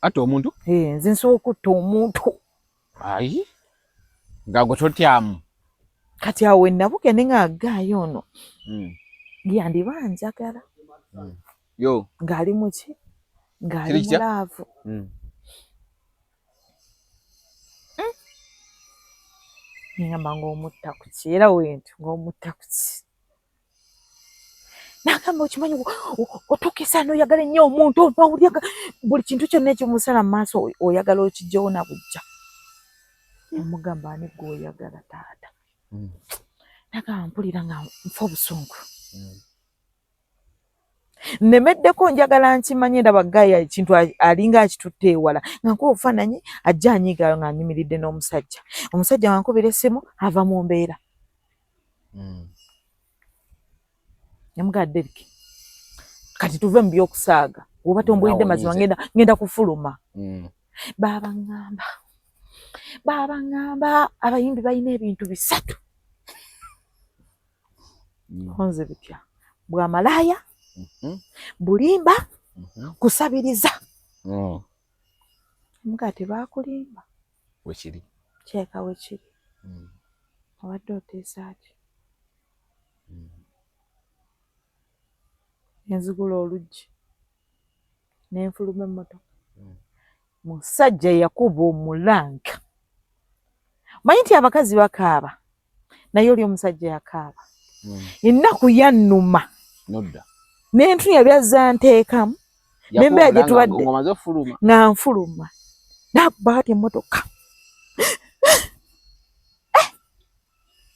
Atta omuntu? Eh, nze nsobola okutta omuntu. Ayi nga gwe totyamu. Kati awo wenabuke ne nga gaayi ono yandiba njagala. Yo. Ng'ali muki? Ng'ali mu laavu. Ngamba ng'omutta ku ki era wentyo ng'omutta ku ki. Nagamba okimanyi otuukisa n'oyagala ennyo omuntu nowulira buli kintu kyonna ekimusala mu maaso oyagala okijjewo na bujja. Omugamba ani gw'oyagala taata. Nagamba mpulira nga nfa obusungu. Nnemeddeko njagala nkimanye ndaba gaya ekintu alinga akitutte ewala nga nkuba obufaananyi ajja anyiiga nga nyimiridde n'omusajja. Omusajja wankubira essimu ava mu mbeera. Namugamba Derrick kati tuve mu by'okusaaga oba tombulidde mazima ngenda ngenda kufuluma. Baaba ŋŋamba baaba ŋŋamba abayimbi balina ebintu bisatu. Konze bitya bwamalaaya, bulimba, kusabiriza. Muga tebakulimba wekiri kyeka wekiri. Obadde oteesa ki? Nenzigula oluggi nenfuluma emmotoka. Musajja yakuba omulanga. Manyi nti abakazi bakaaba naye oli omusajja yakaaba. Ennaku yannuma. Nentunya byazza nteekamu. Nembeera gye tubadde nga nfuluma. Nakuba ati emmotoka.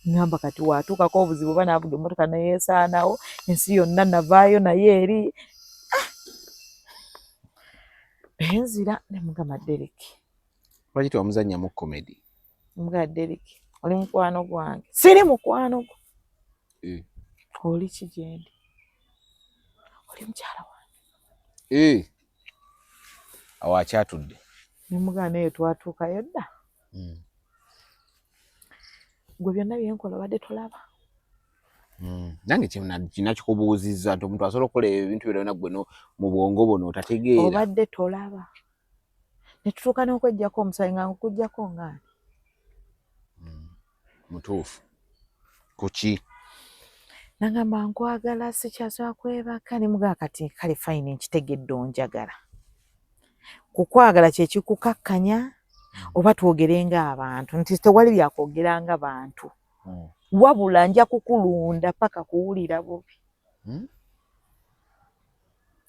Ngamba kati watuukako obuzibu oba naavuga emmotoka neyeesaanawo ensi yonna navaayo naye eri. Nenzira ne mugamba Derrick. Lwaki tewamuzannyamu comedy? Mugamba Derrick oli mukwano gwange. Siri mukwano gwo. Oli ki gyendi? Oli mukyala wange. Awo akyatudde. Ne mugamba naye twatuukayo dda. Gwe byonna bye nkola obadde tolaba. Nange kinakikubuuzizza nti omuntu asobola okukola ebintu byonna gwe mu bwongo buno otategeera. Obadde tolaba. Ne tutuuka n'okweggyako omusaayi nga nkuggyako ngaani. Mutuufu. Kuki? Nagamba nkwagala sikyasobola kwebaka ne mugamba kati kale fine nkitegedde onjagala. Kukwagala kye kikukakkanya oba twogere ng'abantu nti tewali byakwogera nga bantu. Wabula nja kukulunda paka kuwulira bubi.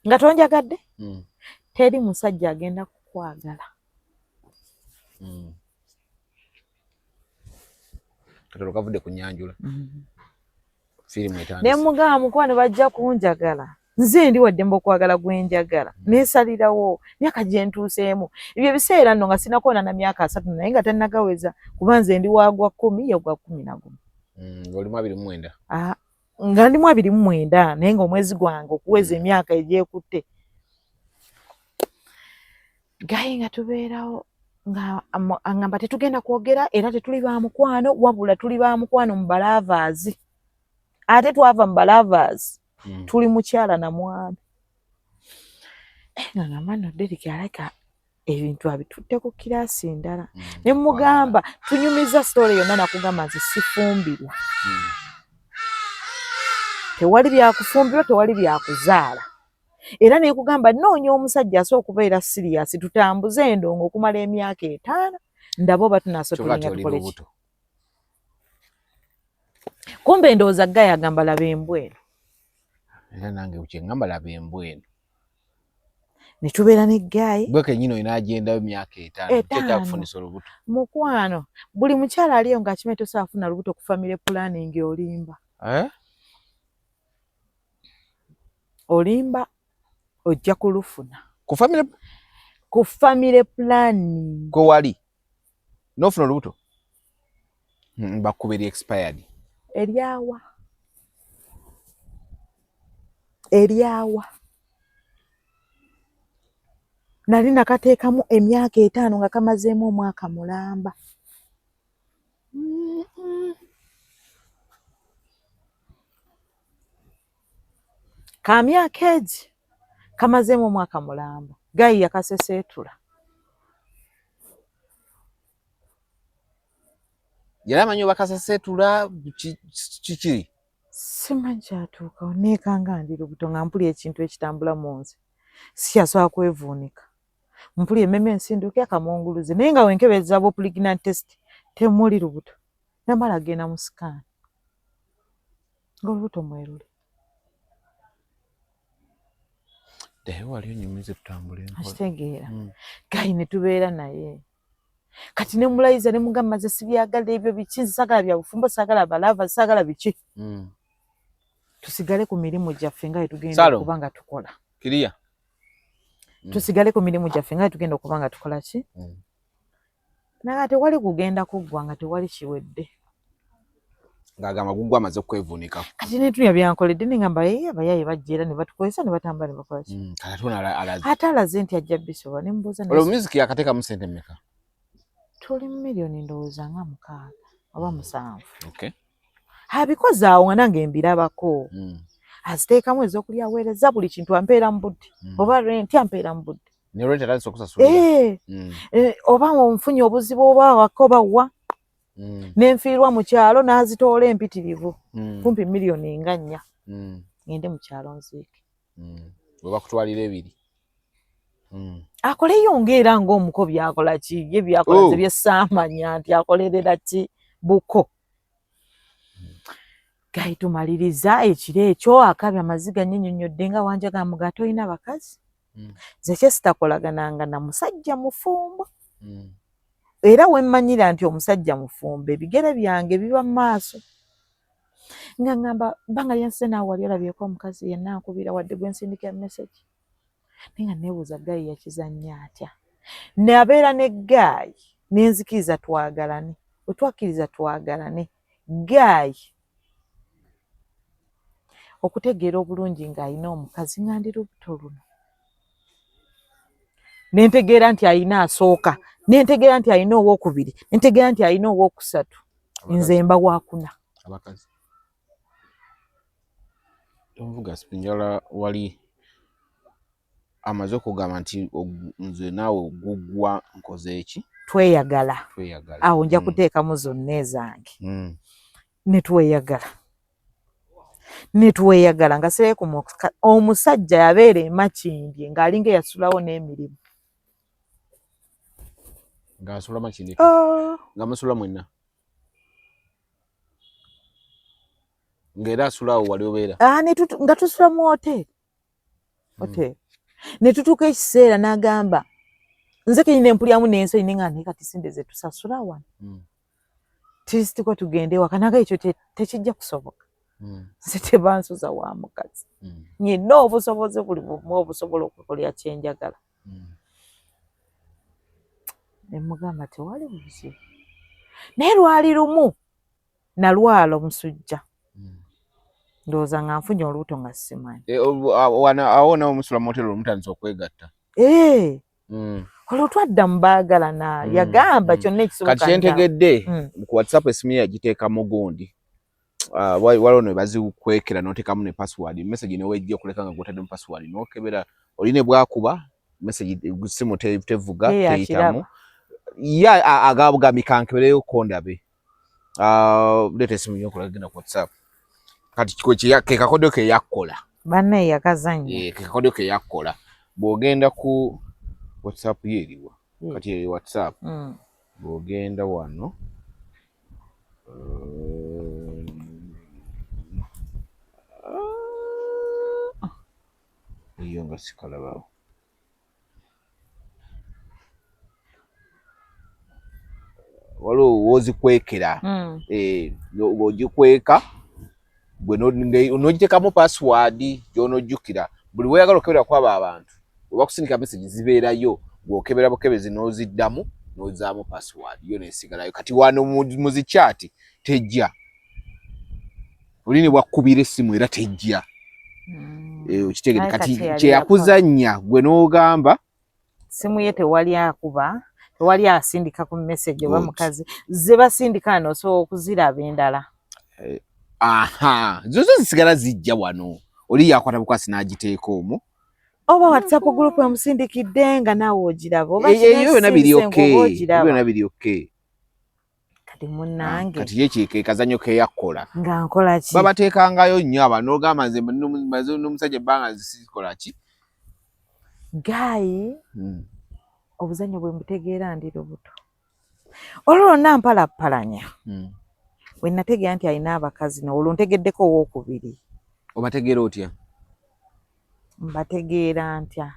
Nga tonjagadde? Teri musajja agenda kukwagala. Katolo kavudde ku nnyanjula. Firimu etandise. Ne mugamba mukwano bajja kunjagala. Nze ndi waddembe okwagala gwe njagala. Neesalirawo myaka gye ntuuseemu. Ebyo ebiseera nno nga sinnakoona na myaka 30 naye nga tannagaweza kuba nze ndi wa gwa 10 ye gwa 11. Ng'olimu 29. Nga ndimu 29 naye ng'omwezi gwange okuweza emyaka egyekutte. Gaye nga tubeerawo nga angamba tetugenda kwogera era tetuli ba mukwano wabula tuli ba mukwano mu balavaazi. Ate twava mu balavaazi. Tuli mukyala na mwami. Nga ngamba nno Derrick alabika ebintu abitutte ku kiraasi ndala. Ne mugamba tunyumiza story yonna nakugamba nti sifumbirwa. Tewali byakufumbirwa, tewali byakuzaala. Era ne nkugamba nnoonya omusajja asobola okubeera serious tutambuze endongo okumala emyaka 5 ndaba oba tunaasobola tukole ki. Kumbe ndowooza Gaya agamba laba embwa eno. Era nange kye ngamba laba embwa eno. Ne tubeera ne Gayi. Gwe kennyini olina agenda yo myaka 5 kyekyakufunisa olubuto. Mukwano buli mukyala aliyo ng'akimanyi tosobola kufuna lubuto ku family planning olimba. Olimba ojja kulufuna. Ku family ku family planning. Kwe wali n'ofuna olubuto bakuba eri expired. Eryawa. Eryawa nali nakateekamu emyaka 5 nga kamazeemu omwaka mulamba. Ka myaka egi kamazeemu omwaka mulamba. Gayi yakaseseetula. Yali amanyi oba kaseseetula kiki? Simanyi kyatuukawo, neekanga ndi lubuto nga mpulira ekintu ekitambula mu nze. Sikyasobola kwevuunika. Mpulira emmeme ensinduke akamunguluze naye nga wenkebeza bwo pregnant test temuli lubuto. Namala agenda mu scan ng'olubuto mweruli. Ddayo wali onyumize tutambule mpola. Akitegeera. Gayi ne tubeera naye. Kati ne mulayiza ne mugamba nze sibyagala ebyo biki, nze saagala bya bufumbo, saagala balava, saagala biki. Tusigale ku mirimu gyaffe nga bwe tugenda okuba nga tukola. Kiriya. Tusigale ku mirimu gyaffe nga bwe tugenda okuba nga tukola ki? Naye tewali kugenda kuggwa nga tewali kiwedde. Ng'agamba gugwa amaze okwevuunika. Kati ne tunya byankoledde ne ngamba ye abayaaye bajja era ne batukozesa ne batambula ne bakola ki? Kati ate ono alaze. Ate alaze nti ajja bisobola ne mubuuza naye. Olwo music yakateekamu ssente mmeka? Tuli mu miliyoni ndowooza nga 6 oba 7. Okay. Abikoze awo nga nange mbirabako. Aziteekamu ez'okulya aweereza buli kintu ampeera mu budde. Oba renti ampeera mu budde. Ne rent atandise okusasulira. Oba nfunye obuzibu oba waka oba wa. Nenfiirwa mu kyalo n'azitoola empitirivu. Kumpi miliyoni nga 4. Ngende mu kyalo nziike. Bwe bakutwalira 2. Akoleyo ng'era ng'omuko by'akola ki? Ye by'akola ze bye ssaamanya nti akolerera ki buko. Gayi tumaliriza ekiro ekyo akaabye amaziga nnyinyonnyodde nga wanjagala muga tolina bakazi. Nze kye sitakoolagananga na musajja mufumbo. Era we mmanyira nti omusajja mufumbo ebigere byange biba mu maaso. Nga ŋŋamba bbanga lye nsize naawe wali olabyeko omukazi yenna ankubira wadde gwe nsindikira message. Naye nga neebuuza Gayi yakizannya atya. Nabeera ne Gayi ne nzikiriza twagalane. Bwe twakkiriza twagalane, Gayi okutegeera obulungi ng'alina omukazi nga ndi lubuto luno. Ne ntegeera nti alina asooka, ne ntegeera nti alina owookubiri, ne ntegeera nti alina owookusatu. Nze mba waakuna. Abakazi. Tonvuga njala wali amaze okugamba nti nze naawe guggwa nkoze eki? Tweyagala. Tweyagala. Awo nja kuteekamu zonna ezange. Ne tweyagala. Ne tweyagala nga sirabye ku omusajja yabeera e Makindye ng'alinga eyasulawo n'emirimu. Ng'asula Makindye? Nga musula mwenna? Ng'era asula awo wali obeera? Nga tusula mu hoteeri. Hoteeri. Ne tutuuka ekiseera n'agamba nze kennyini empulyamu n'ensonyi ne nga naye kati ssente ze tusasula wano. Tulisitiko tugende ewaka naga ekyo tekijja kusoboka. Nze tebansuza wa mukazi. Nnina obusobozi buli bumu obusobola okukolera kye njagala. Ne mugamba tewali buzibu. Naye lwali lumu nalwala omusujja. Ndowooza nga nfunye olubuto nga simanyi. Awo nawe musula mu hoteeri olumutandise okwegatta. Olwo twadda mu baagalana yagamba kyonna ekisoboka. Kati kyentegedde ku WhatsApp esimu ye yagiteeka mu gundi. Waliwo ne bazikwekera n'oteekamu ne password, message ne wejja okuleka nga gw'otaddemu password n'okebera oli ne bw'akuba message simu tevuga teyitamu. Ye agambye kankebereyo ko ndabe. Leeta esimu yo okulaba genda ku WhatsApp. Kati ke kakodyo ke yakkola. Bannaye yakazannya. Ke kakodyo ke yakkola. Bw'ogenda ku WhatsApp ye eriwa? Kati eyo WhatsApp. Bw'ogenda wano eyo nga sikalabawo. Waliwo w'ozikwekera. Ng'ogikweka gwe n'ogiteekamu password gy'onojjukira. Buli w'oyagala okebera ku abo abantu bwe bakusindika message zibeerayo gw'okebera bukebezi n'oziddamu n'ozzaamu password yo n'esigalayo. Kati wano mu zi chat tejja. Oli ne bw'akkubira essimu era tejja. Eh, okitegedde kati kyeyakuzannya gwe n'ogamba simu ye tewali akuba tewali asindika ku message oba mukazi ze basindika no osobola okuziraba endala eh, aha zozo zisigala zijja wano oli yakwata bukwasi n'agiteeka omwo oba whatsapp group emusindikidde nga naawe ogiraba oba eh, eh, byonna biri okay byonna biri okay kati munange ah, kati ye kyeke kazanyo keyakkola nga nkola ki babateekangayo nnyo aba n'ogamba nze maze n'omusajja ebbanga nzisikola ki gaayi Obuzannyo bwe mbutegeera ndi lubuto. Olwo lwonna mpalappalanya we nategeera nti alina abakazi olwo ntegeddeko owookubiri. Obategeera otya? Mbategeera ntya?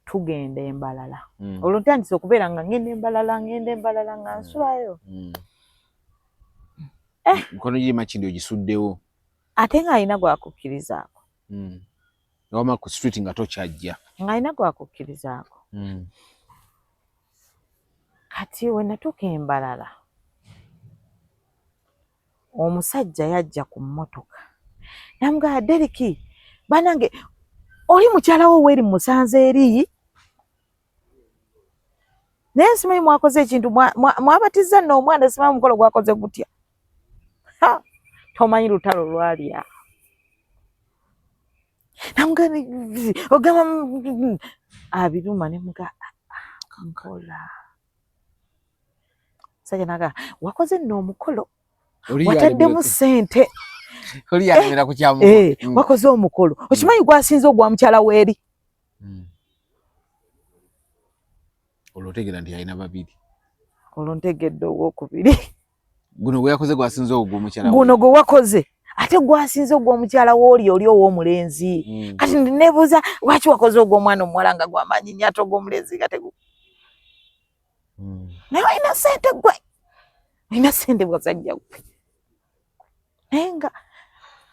Tugenda e Mbarara. Olwo ntandise okubeera nga ngenda e Mbarara, ngenda e Mbarara nga nsulayo. Eh. Mikono giri Makindye ogisuddewo. Ate ng'alina gwakukkirizaako. Wama ku street nga tokyajja. Ng'alina gwakukkirizaako. Kati we natuuka e Mbarara, omusajja yajja ku mmotoka namugamba Deriki banange oli mukyala wo weeri musanze eri naye simanyi mwakoze ekintu mwabatizza nno omwana simanyi omukolo gwakoze gutya tomanyi lutalo lwali awo namugamba ogamba abiruma ne muga ah, ah, nkola sajja naga wakoze nno omukolo wataddemu ssente eh, eh, wakoze omukolo okimanyi gwasinze ogwa mukyala weeri Olwo otegeera nti alina babiri. Olwo ntegedde owokubiri. Guno gwe yakoze gwasinze ogw'omukyala. Guno gwe wakoze ate gwasinze ogw'omukyala w'oli oli ow'omulenzi. Kati nebuuza lwaki wakoze ogw'omwana omuwala nga gwamaanyi nnyo ate ogw'omulenzi nga tegu. Naye olina ssente gwe. Olina ssente bwasajja gwe. Naye nga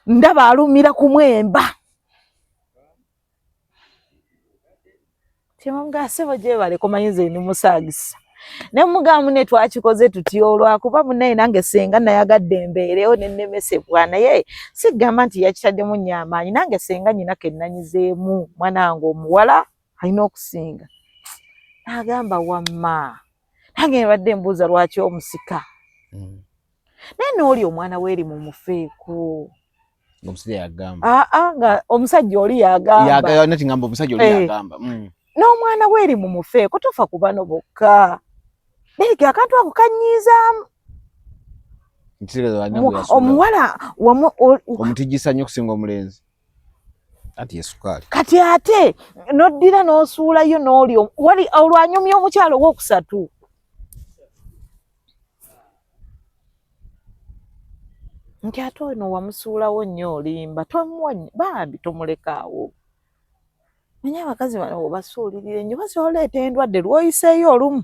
ndaba alumira ku mwemba. Kyemugamba ssebo gyebale komanyi nze ndi musaagisa ne mugamba mune twakikoze tutya olwakuba munaye nange senga nayagadde embeerewo ne nnemesebwa naye sigamba nti yakitaddemu nnyo amaanyi nange senga nyina ke nnanyizeemu mwana wange omuwala alina okusinga n'agamba wamma nange mbadde mbuuza lwaki omusika naye n'oli omwana weeri mumufeeko Omusajja yagamba. Ah, ah, nga omusajja oli yagamba. Yagamba nati ngamba omusajja oli eh. yagamba. N'omwana we eri mumufeeko tofa ku bano bokka. Deriki akantu ako kannyiizaamu. Omuwala wamu omutijisa nnyo okusinga omulenzi. Ati ye sukaali. Kati ate n'oddira n'osuulayo n'oli wali olwanyumya omukyalo owookusatu. Nti ate ono wamusuulawo nnyo olimba tomuwa bambi tomulekaawo. Manya abakazi bano obasuulirira ennyo basobola oleeta endwadde lw'oyiseeyo olumu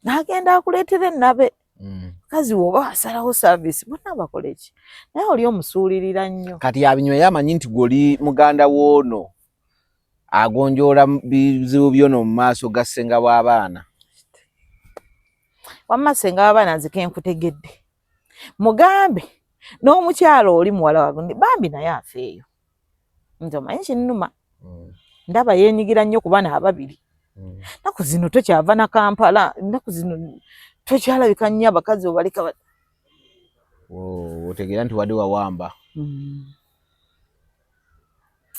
n'agenda akuleetera ennabe. Mukazi woba asalawo service bonna bakole ki naye oli omusuulirira nnyo. Kati abinyweyo amanyi nti gwe oli muganda w'ono agonjoola bizibu byono mu maaso ga ssenga w'abaana. Wamma ssenga w'abaana nze ke nkutegedde. Mugambe n'omukyalo oli muwala wagundi bambi naye afeeyo. Nze omanyi kinnuma. Ndaba yeenyigira nnyo ku baana ababiri. Nnaku zino tokyava na Kampala, nnaku zino tokyalabika nnyo abakazi obaleka. Otegeera nti wadde wawamba.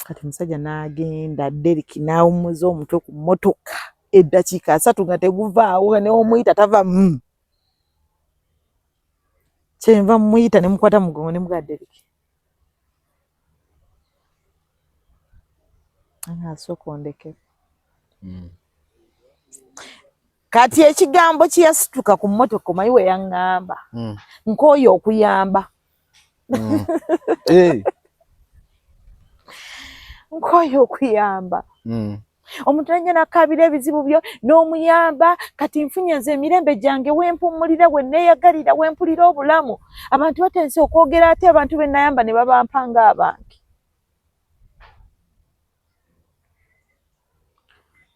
Kati omusajja n'agenda Deriki n'awummuza omutwe ku mmotoka eddakiika 30 nga teguvaawo ne omuyita tava Kyenva mmuyita ne mukwata mugongo ne mugamba Deriki. Asooka ondeke. Kati ekigambo kye yasituka ku mmotoka omanyi we yaŋŋamba. Nkooye okuyamba. Nkooye okuyamba. Omuntu najja n'akaabira ebizibu byo n'omuyamba kati nfunye nze emirembe gyange wempummulira we neeyagalira we mpulira obulamu. Abantu batandise okwogera ate abantu be nayamba ne babampa ng'abange.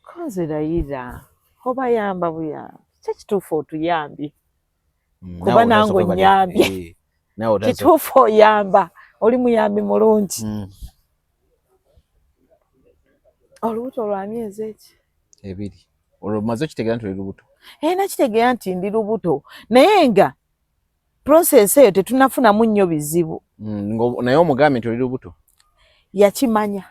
Ko nze layira obayamba buyambi kyo kituufu otuyambye. Kuba nange onnyambye. Kituufu oyamba oli muyambi mulungi. Olubuto lwa myezi eki? 2. Olwo omaze okitegeera nti oli lubuto? Eh, nakitegeera nti ndi lubuto, naye nga process eyo tetunafunamu nnyo bizibu. Naye omugambye nti oli lubuto? Yakimanya.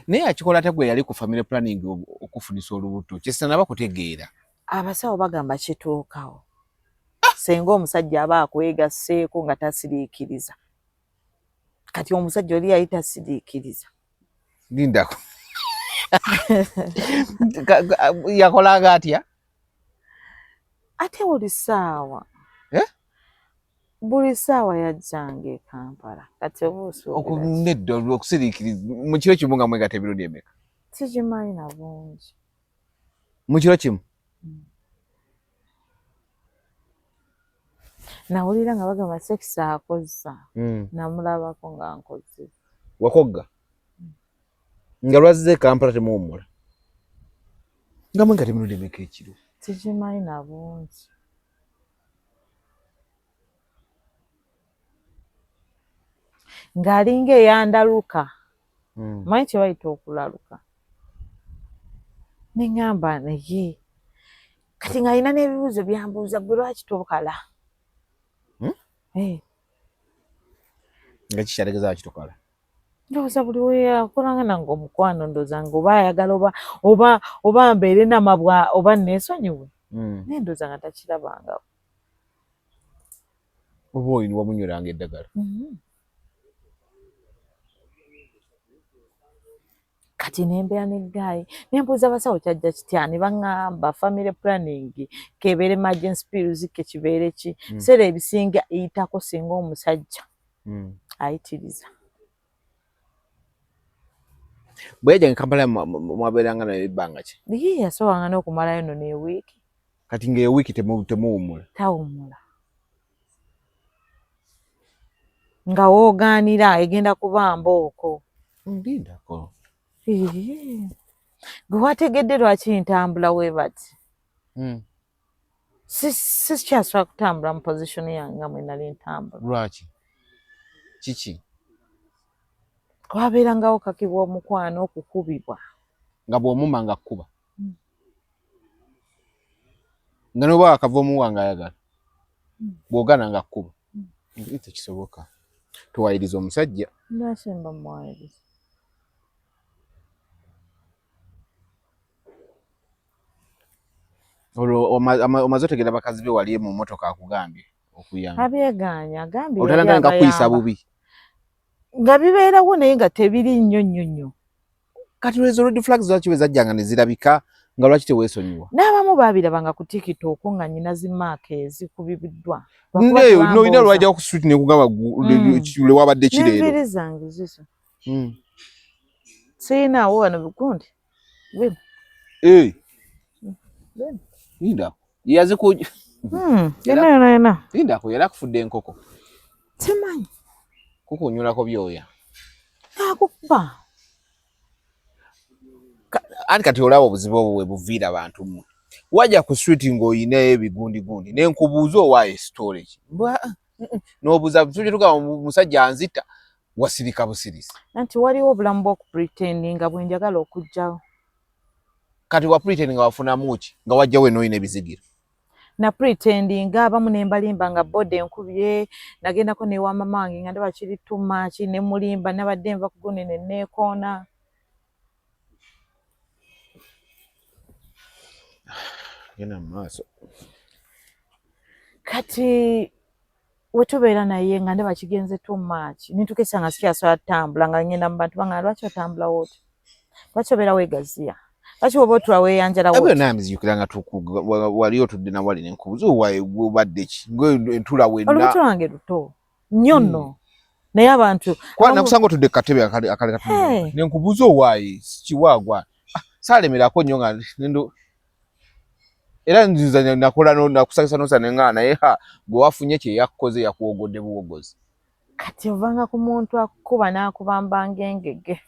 Naye akikola atya gwe yali ku family planning okufunisa olubuto? Kyesinaba kutegeera. Abasawo bagamba kituukawo. Senga omusajja aba akwegasseeko nga tasiriikiriza. Kati omusajja oli yali tasiriikiriza. Lindako. Yakolanga atya? Ate buli ssaawa. Eh? Buli ssaawa yajjanga e Kampala. Kati oba osuubira ki? Nedda, okusiriikiriza mu kiro kimu nga mwegatta emirundi emeka? Sikimanyi na bungi. Mu kiro kimu? Nawulira nga bagamba sex akozza. Namulabako nga nkoze. Wakogga? Nga lwazze e Kampala temuwummula? Nga mwegatta emirundi emeka ekiro? Sikimanyi na bungi. Ng'alinga eyandaluka. Manyi kye bayita okulaluka. Ne ŋŋamba naye kati ng'alina n'ebibuuzo byambuuza, gwe lwaki tokala? Eh. Nga kikyategeeza lwaki tokala? Ndowooza buli we yakolanga nange omukwano, ndowooza nga oba ayagala oba mbeere namabwa oba neesonyiwe. Naye ndowooza nga takirabangako. Oba oyo wamunyweranga eddagala? Kati nembeera ne guy, nembuuza abasawo kyajja kitya, ne baŋŋamba family planning kebeere emergency pills ke kibeere ki, biseera ebisinga eyitako singa omusajja ayitiriza. Bwe yajjanga e Kampala mwabeeranga naye ebbanga ki? Ye yasobanga n'okumalayo nno n'ewiiki. Kati ng'ewiiki temuwummula? Tawummula. Nga woogaanira egenda kuba mbooko. Ndindako. Gwe wategedde lwaki ntambula we bati? Sikyasobola kutambula mu position yange nga mwe nali ntambula. Lwaki? Kiki? Wabeerangawo kakibwa omukwano okukubibwa. Nga bw'omuma nga kkuba? Nga n'oba akava omuwa ng'ayagala? Bw'ogaana nga kkuba? Tekisoboka. Tuwayiriza omusajja. Lwaki mba muwayiriza? Olwo omaze otegeera bakazi be wali mu mmotoka akugambye okuyamba. Abyegaanya, agambye Otandika nga kuyisa bubi. Nga bibeerawo naye nga tebiri nnyo nnyo nnyo. Kati ezo red flags lwaki bwe zajjanga ne zirabika nga lwaki teweesonyiwa? N'abamu baabirabanga ku TikTok nga nnyina zi maaka ezikubibiddwa. N'olina lwajja ku street nekugamba lwe wabadde ki leero. N'enviiri zange zizo. Siyinaawo wano bigundi. Bino. Bino. Lindako. Yaziku. Yena yena yena. Lindako yali akufudde enkoko. Simanyi. Kukunyulako byoya. Nakukuba. Anti kati olaba obuzibu obwo bwe buviira abantu mmwe. Wajja ku street ng'olina ebigundigundi ne nkubuuza owaayo storage. N'obuuza tugamba musajja anzita wasirika busirisi. Anti waliwo obulamu bw'okupretendinga bwe njagala okuggyawo. Kati wa pretendinga wafunamu ki nga wajjawo eno olina ebizigiro? Na pretendinga abamu ne mbalimba nga boda enkubye, nagendako n'ewa mama wange nga ndaba kiri too much ne mulimba nabadde nva ku gundi ne neekoona. Genda mu maaso. Kati we tubeera naye nga ndaba kigenze too much nintukesa nga sikyasobola tutambula nga ngenda mu bantu banga lwaki otambula wooti, lwaki obeera weegaziya, lwaki oba otula weeyanjala wooti. Ebyo nambizijukira nga wali otudde na wali nenkubuuza owaaye obadde ki entula wenna. Olubuto lwange luto nnyo nno naye abantu nakusanga otudde ku katebe akali katundu nenkubuuza owaaye kiwaagwa saalemerako nnyo nga nendo era nziza nakola nakusakisa nosa nenga naye ha gwe wafunye kye yakkoze yakuwogodde buwogozi. Kati ovanga ku muntu akukuba n'akubamba ng'engege.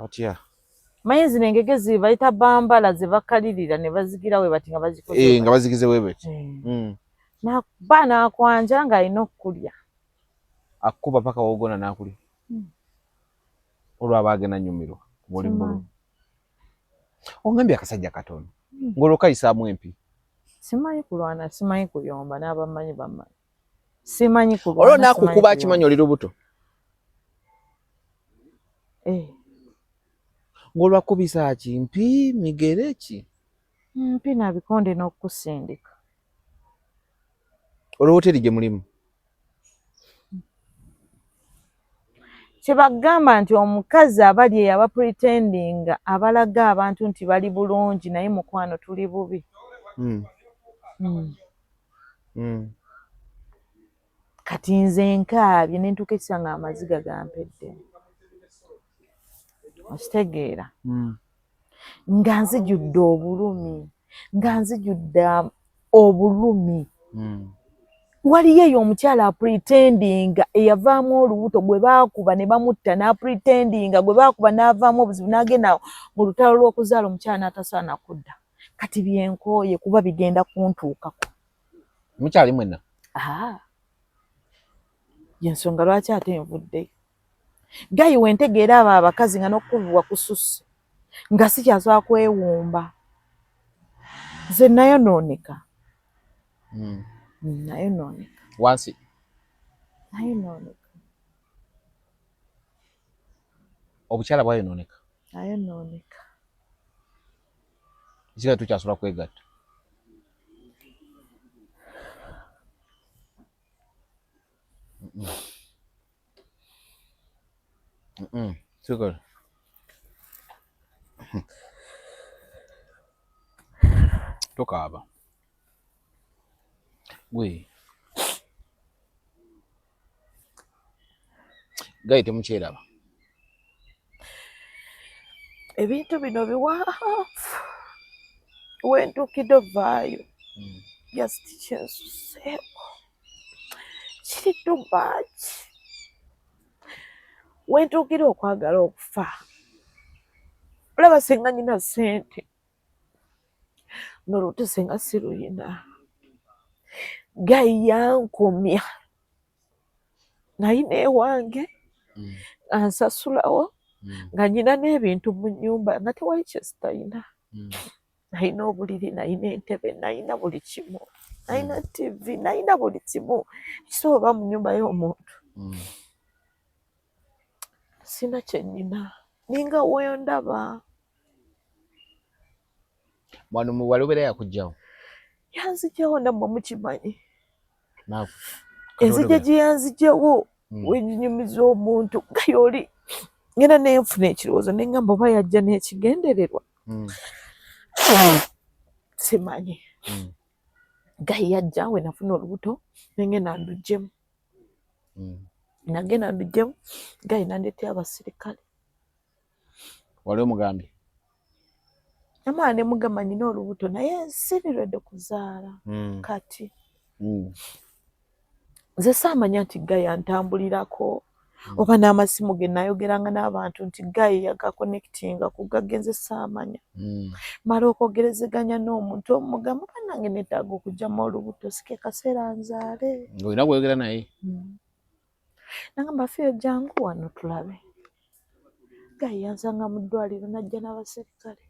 Atya? Manyi zino engege zibayita bambala ze bakalirira ne bazigira we bati nga bazikoze. Nga bazigize we bati. Nakuba n'akwanja ng'alina okukulya. Akukuba paka wogona n'akulya. Olwo aba agenda nyumirwa. Buli bulu. Ongambye akasajja katono. Ng'olwo kayisaamu empi. Simanyi kulwana, simanyi kuyomba, n'abamanyi bamanyi. Simanyi kulwana. Olwo nakukuba akimanyi oli lubuto. Eh. Ng'olwakubisa ki mpi migere ki? Mpi na bikonde n'okukusindika. Olwo woteri gye mulimu. Kyebagamba nti omukazi abali eyo aba pretendinga abalaga abantu nti bali bulungi naye mukwano tuli bubi. Kati nze nkaabye ne ntuuka ekisa nga amaziga gampedde. Okitegeera? Nga nzijudde obulumi, nga nzijudde obulumi. Waliyo eyo omukyala apretendinga eyavaamu olubuto gwe baakuba ne bamutta n'apretendinga gwe baakuba n'avaamu obuzibu n'agenda mu lutalo lw'okuzaala omukyala n'atasaana kudda. Kati byenkooye kuba bigenda kuntuukako. Mukyali mwenna? Y'ensonga lwaki ate nvuddeyo. Gayi wentegeera abo abakazi nga n'okukubibwa kususse nga sikyasobola kwewumba. Nze nayonooneka. Nayonooneka. Wansi. Nayonooneka. Obukyala bwayonooneka. Nayonooneka. Ekigala tukyasobola kwegatta. Tukola. Tokaaba. Gwe. Gayi temukyeraba. Ebintu bino biwanvu. Wentuukidde ovaayo. Just kyensuseeko. Kiri too much. Wentuukira okwagala okufa. Olaba singa nina ssente. Nolubuto singa siruyina. Gayi yankomya. Nalina ewange nga nsasulawo nga nnyina n'ebintu mu nnyumba nga tewali kye sitalina. Nalina obuliri, nalina entebe, nalina buli kimu, nalina TV, nalina buli kimu ekisobola oba mu nnyumba y'omuntu. Sina kye nnina, ninga wendaba. Wano wali obeera yakuggyawo? Yanzigyawo nammwe mukimanyi. Enzija gye yanzigyawo weginyumiza omuntu nga y'oli ngenda nenfuna ekirowoozo ne ngamba oba yajja n'ekigendererwa. Simanyi. Gayi yajja we nafuna olubuto ne ngenda nduggyemu. Nagenda nduggyemu gayi n'andeetera abasirikale. Wali omugambye? Namala ne mugamba nnyina olubuto naye siri ready kuzaala kati. Nze saamanya nti Gayi antambulirako oba n'amasimu ge nayogeranga n'abantu nti Gayi yagaconnectinga ku gagge nze saamanya. Mala okwogerezeganya n'omuntu omugamba bannange neetaaga okuggyamu olubuto si ke kaseera nzaale. Ng'olina gw'oyogera naye? Nagamba Fiyo jangu wano tulabe. Gayi yansanga mu ddwaliro n'ajja n'abasirikale.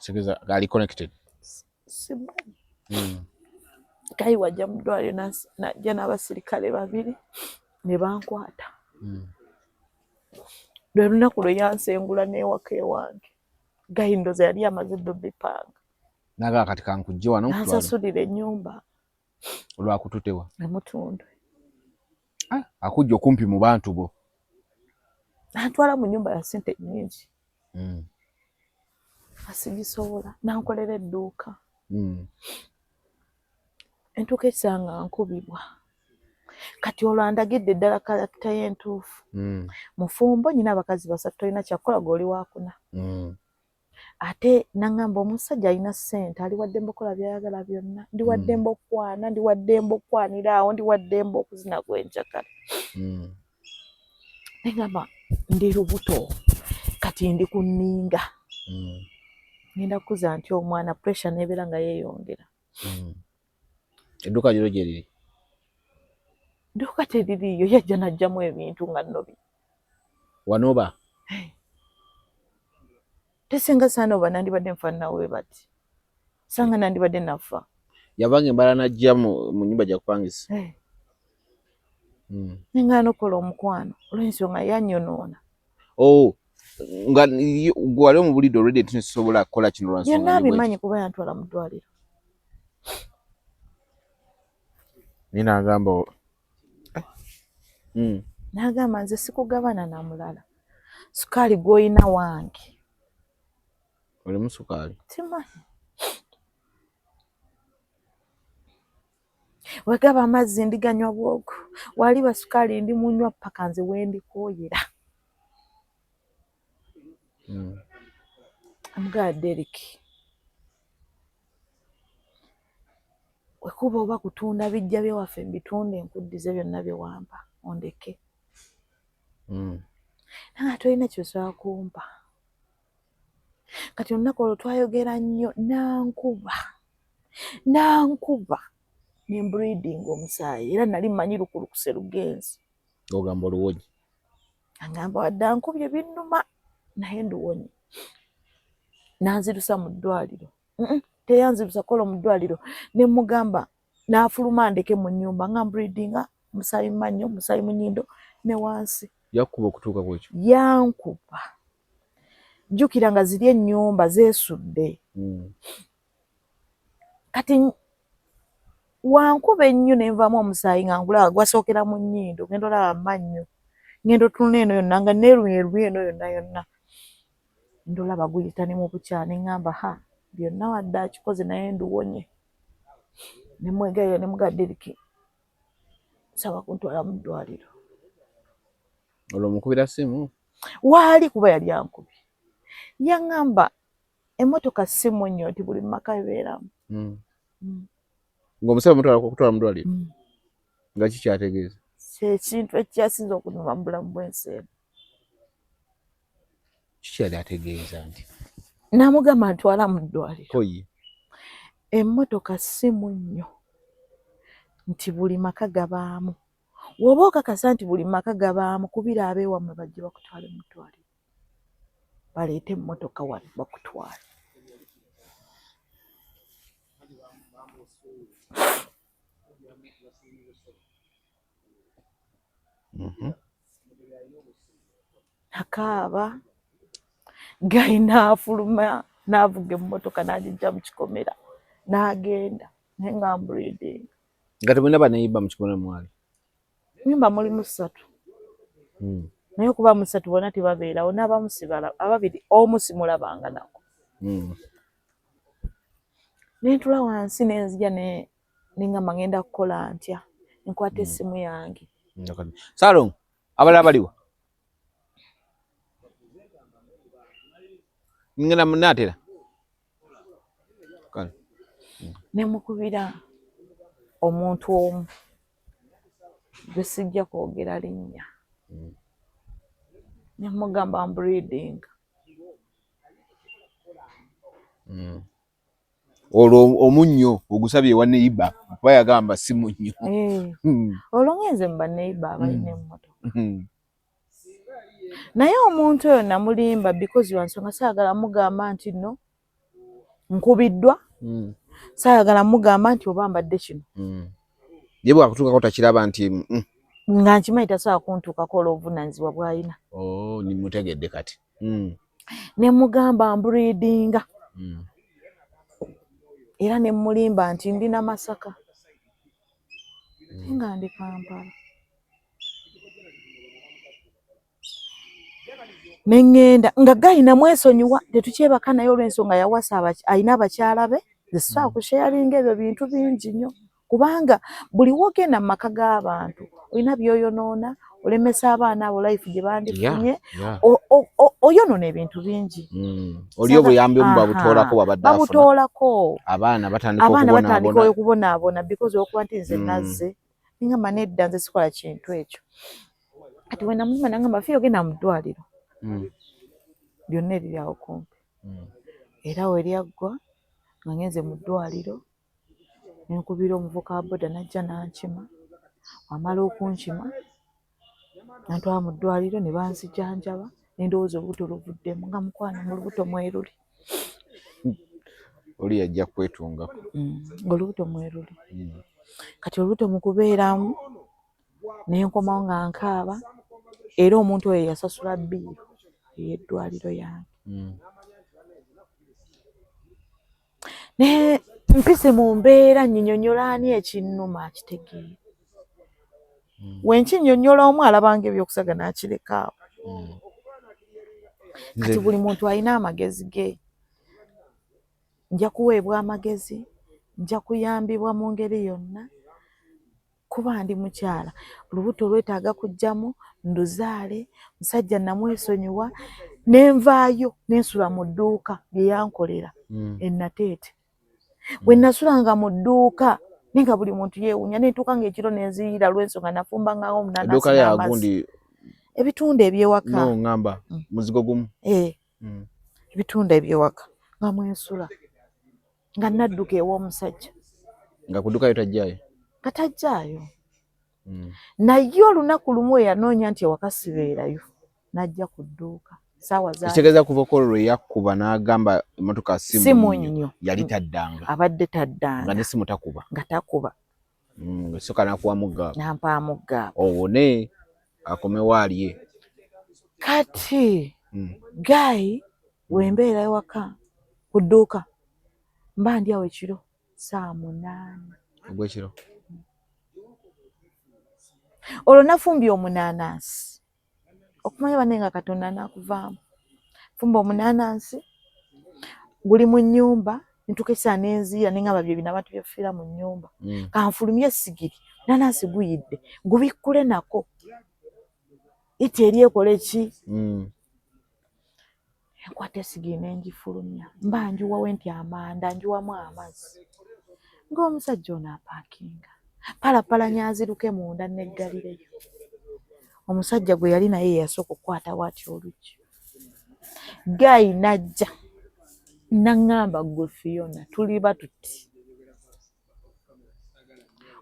Kitegeeza ali connected? Simanyi. Gayi wajja mu ddwaliro n'ajja n'abasirikale babiri ne bankwata. Lwe lunaku lwe yansengula n'ewaka ewange. Gayi ndowooza yali amaze dda obbipanga. N'agamba kati kankuggye wano nkutwale. N'ansasulira ennyumba. Olwakututewa? E Mutundwe. Akujja okumpi mu bantu bo. N'antwala mu nnyumba ya ssente nnyingi. Asigisobola n'ankolera edduuka. Entuuka ekisa nga nkubibwa. Kati olwo andagidde ddala character ye entuufu. Mufumbo nnyina abakazi basatu tolina kyakukola gw'oli waakuna. Ate n'aŋŋamba omusajja alina ssente ali waddembe okukola by'ayagala byonna. Ndi waddembe okukwana, ndi waddembe okukwanira awo, ndi waddembe okuzina gwe njagala. Ne ŋŋamba ndi lubuto kati ndi ku nninga. Ngenda kukuza ntya omwana pressure n'ebeera nga yeeyongera. Edduuka lyo gye liri? Dduuka teririiyo yajja n'aggyamu ebintu nga nnobi. Wanoba? Tesinga saana oba nandibadde nfaanana we bati, sanga nandibadde nafa. Yavanga embala najja mu nyumba gyakupangisa. Hey. Nengaana okukola omukwano olw'ensonga yanyonoona. Oh, nga gwe wali omubulidde already nti nsobola kukola kino lwa nsonga. Byonna abimanyi kuba yantwala mu ddwaliro. Naye n'agamba N'agamba nze sikugabana na mulala, sukaali gw'olina wange. Olimu sukaali? Simanyi. Wegaba amazzi ndiganywa bwogo, waliba sukaali ndi munywa paka nze wendikooyera. Amugaa Derrick, wekuba oba kutunda bijja byewaffe mbitunde nkuddize byonna bye wampa ondeke. Nanga tolina kyosobola kumpa. Kati olunaku olwo twayogera nnyo, nankuba nankuba ne mbreeding omusaayi, era nali mmanyi lukulukuse lugenzi. Ogamba oluwonye? Angamba wadde ankubye binnuma naye nduwonye. Nanzirusa mu ddwaliro. Teyanzirusa kola mu ddwaliro, ne mugamba n'afuluma ndeke mu nnyumba nga mbreedinga omusaayi mu mannyo, omusaayi mu nnyindo ne wansi. Yakuba okutuuka ku ekyo? Yankuba. Jjukira nga ziri ennyumba zeesudde. Kati wankuba ennyo ne nvaamu omusaayi nga ngulaba gwasookera mu nnyindo, ngenda olaba mannyo, ngenda otunula eno yonna nga neerumyerumye eno yonna yonna. Ngenda olaba guyita ne mu bukyala ne ŋŋamba ha byonna wadde akikoze naye nduwonye. Ne mwegayirira ne mugamba Derrick nsaba kuntwala mu ddwaliro. Olwo omukubira ssimu? Waali kuba yali ankubye. Yaŋŋamba emmotoka si munnyo nti buli maka ebeeramu. Ng'omusaba mutwala kutwala mu ddwaliro? Nga kikyategeeza? Kyekintu ekyasinze okunuma mu bulamu bw'ensi eno. Kikyali ategeeza nti? Namugamba ntwala mu ddwaliro. Koyi. Emmotoka si munnyo nti buli maka gabaamu. Bw'oba okakasa nti buli maka gabaamu, kubira abeewammwe bajje bakutwale mu ddwaliro. Baleete emmotoka wano bakutwale. Nakaaba gayi n'afuluma n'avuga emmotoka n'agijja mu kikomera n'agenda naye nga mbreeding. Nga temulina baneiba mu kikomera mwali? Nyumba mulimu ssatu. Naye okuba mu ssatu bonna tebabeerawo, n'abamu sibala, ababiri omu simulabanga nako. Ne ntula wansi ne nzija ne ngamba ngenda kukola ntya, nkwata essimu yange. Salongo, abalala baliwa? Ngenda munaatera. Kale. Ne mukubira omuntu omu gwe sijja kwogera linnya. Ne mugamba mbreeding. Olwo omunnyo ogusabye ewa neighbor kuba yagamba si munnyo. Olwo ngenze mu ba neighbor abalina emmotoka. Naye omuntu oyo namulimba because lwa nsonga saagala mugamba nti nno nkubiddwa. Saayagala mugamba nti oba mbadde kino. Ye bw'akutuukako takiraba nti Nga nkimanyi tasobola kuntuukako olw'obuvunaanyizibwa bw'alina. Oh, nimutegedde kati. Ne mugamba mbreedinga. Era ne mulimba nti ndi na Masaka. Nga ndi Kampala. Ne ŋŋenda nga gayi namwesonyiwa tetukyebaka naye olw'ensonga yawasa alina abakyala be, nze sisobola kusharinga ebyo bintu bingi nnyo kubanga buli w'ogenda mu maka g'abantu olina by'oyonoona, olemesa abaana abo life gye bandifunye, oyonoona ebintu bingi. Oli obuyambi omu babutoolako bw'abadde afuna. Babutoolako. Abaana batandika Abaana batandika okubonaabona because olw'okuba nti nze nazze. Ngamba nedda nze sikola kintu ekyo. Kati we namulima nangamba fiyo ogenda mu ddwaliro. Byonna ebiri awo kumpi. Era we lyaggwa nga ngenze mu ddwaliro ne nkubira omuvuka wa boda n'ajja n'ankima. Wamala okunkima nantwala mu ddwaliro ne banzijanjaba. Nendowooza olubuto luvuddemu nga mukwano mu lubuto mweruli. Oli yajja kwetungako. Ng'olubuto mweruli. Kati olubuto mu kubeeramu nenkomawo nga nkaaba, era omuntu oyo yasasula bbiiru ey'eddwaliro yange. Naye mpise mu mbeera nyinyonyola ani ekinnuma akitegeere. Wenkinyonyola omu alabanga ebyokusaga n'akireka awo. Kati buli muntu alina amagezi ge. Nja kuweebwa amagezi, nja kuyambibwa mu ngeri yonna, kuba ndi mukyala, olubuto lwetaaga kujjamu nduzaale, musajja namwesonyiwa, nenvaayo nensula mu dduuka bye yankolera enateete. Bwe nasulanga mu dduuka naye nga buli muntu yeewuunya, nentuuka ng'ekiro nenziyira lw'ensonga nafumbangawo omunanasi n'amazzi. Ebitunda ebyewaka. No, ngamba muzigo gumu. Ebitunda ebyewaka nga mwensula nga nadduka ew'omusajja. Nga kudukayo tajjaayo? Nga tajjaayo. Naye olunaku lumu eyanoonya nti ewaka sibeerayo, n'ajja ku dduuka. Saawa za Kitegeeza kuva ku olwo lwe yakkuba n'agamba emmotoka si munnyo, yali taddanga. Abadde taddanga. Nga n'essimu takuba. Nga takuba. Sooka n'akuwamu gaapu. N'ampaamu gaapu. Owone akomewo alye. Kati Guy wembeera ewaka ku dduuka mba ndi awo ekiro saa 8. Ogw'ekiro? Olwo nafumbye omunanansi. Okumanya banne nga Katonda anaakuvaamu. Fumba omunanansi guli mu nnyumba, ntuuka ekiseera nenziira ne ngamba bye bino abantu bye bafiira mu nnyumba. Kanfulumye essigiri, nanansi guyidde, gubikkule nako. Iti eri ekole ki? Enkwata essigiri ne ngifulumya. Mba njiwawo nti amanda, njiwamu amazzi. Ng'omusajja ono apaakinga. Palapalanya aziruke munda neggalireyo. Omusajja gwe yali naye yasooka okukwata bw'ati oluggi. Guy n'ajja n'aŋŋamba ggwe Fiona tuliba tuti.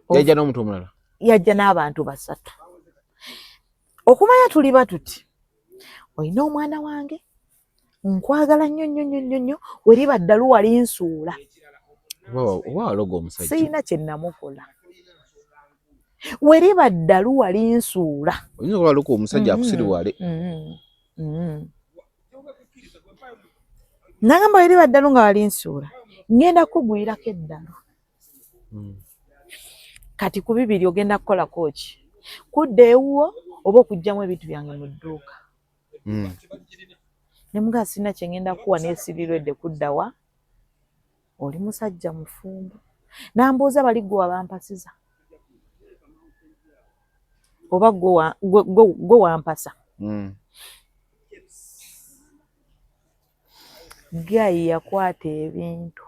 Yajja n'omuntu omulala? Yajja n'abantu 3. Okumanya tuliba tuti. Olina omwana wange, nkwagala nnyo nnyo nnyo nnyo nnyo, weriba ddalu walinsuula. Oba waloga omusajja? Sirina kye namukola. Weriba ddalu walinsuula. Oyinza okuba waloga omusajja akusiriwale. Nagamba weriba ddalu nga walinsuula, ngenda kukugwirako eddalu. Kati ku bibiri ogenda kukolako ki? Kudda ewuwo oba okuggyamu ebintu byange mu dduuka? Ne mugamba sirina kye ngenda kukuwa naye sirirwedde kudda wa? Oli musajja mufumbo. N'ambuuza bali ggwe wabampasiza oba ggwe wampasa. Guy yakwata ebintu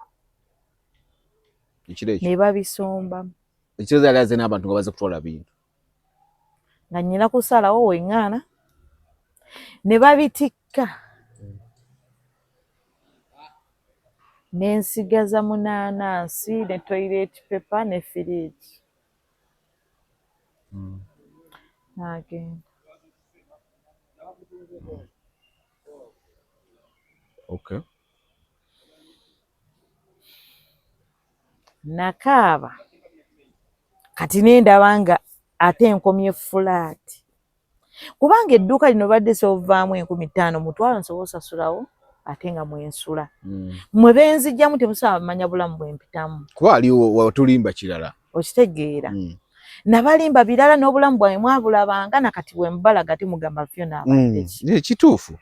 ne babisombamu. Ekiro yali azze n'abantu nga bazze kutwala bintu. Nga nnyina kusalawo weŋŋaana ne babitikka. Ne nsigaza munaanansi ne toilet paper ne firiigi. N'agenda. Okay. Nakaaba kati ne ndaba nga ate nkomye fulaati kubanga edduuka lino badde sovaamu 5,000 mutwalo nsobola osasulawo ate nga mwensula. Mmwe benzijjamu temusobola manya bulamu bwe mpitamu. Kuba ali watulimba kirala. Okitegeera. Nabalimba birala n'obulamu bwange mwabulabanga na kati bwe mbalaga temugamba Fiona abadde ki. Kituufu.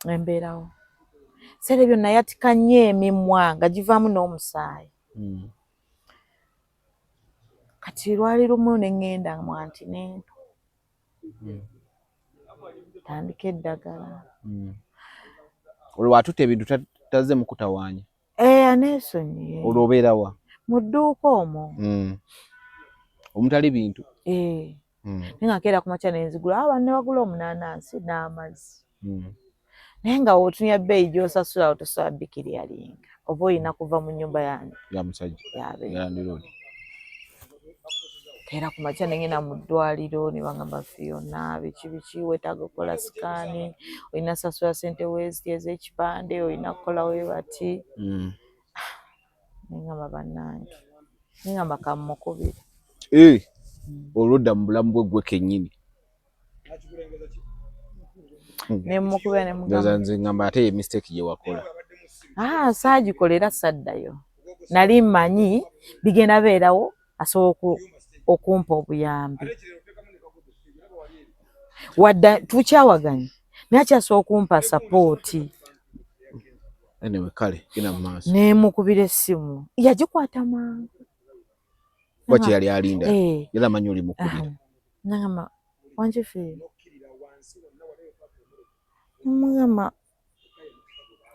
Embeerawo. Ebiseera ebyo nayatika nnyo emimwa nga givaamu n'omusaayi. Kati lwali lumu ne ŋŋenda mu antenatal. Tandika eddagala. Olwo atutte ebintu tazze mukutawaanya? Aneesonyiye. Olwo obeera wa? Mu dduuka omwo. Omutali bintu? Naye nga nkeera ku makya ne nzigula, awo ne bagula omunanansi n'amazzi. Naye nga w'otunya bbeeyi gy'osasula otosobola bikiri yalinga. Oba olina kuva mu nnyumba yange. Ya musajja. Ya landlord. Keera ku makya nengenda mu ddwaliro ne bangamba Fiona biki biki, weetaaga okukola sikaani, olina sasula sente weeziti ez'ekipande, olina kukola we bati. Nengamba bannange, nengamba kammukubire. Eh, olwodda mu bulamu bwe ggwe kennyini. Nemukubira nemugamba nze ngamba ate ye mistake gye wakola. Ah, saagikola era saddayo, nali mmanyi bigenda beerawo, asobola okumpa obuyambi wadde tukyawaganye, naye akyasobola okumpa sapooti. Anyway, kale genda mu maaso. Nemukubira essimu, yagikwata mangu. Kuba kye yali alinda. Eh. Yali amanyi oli mukubira. Nagamba wangi Fiona, nemugamba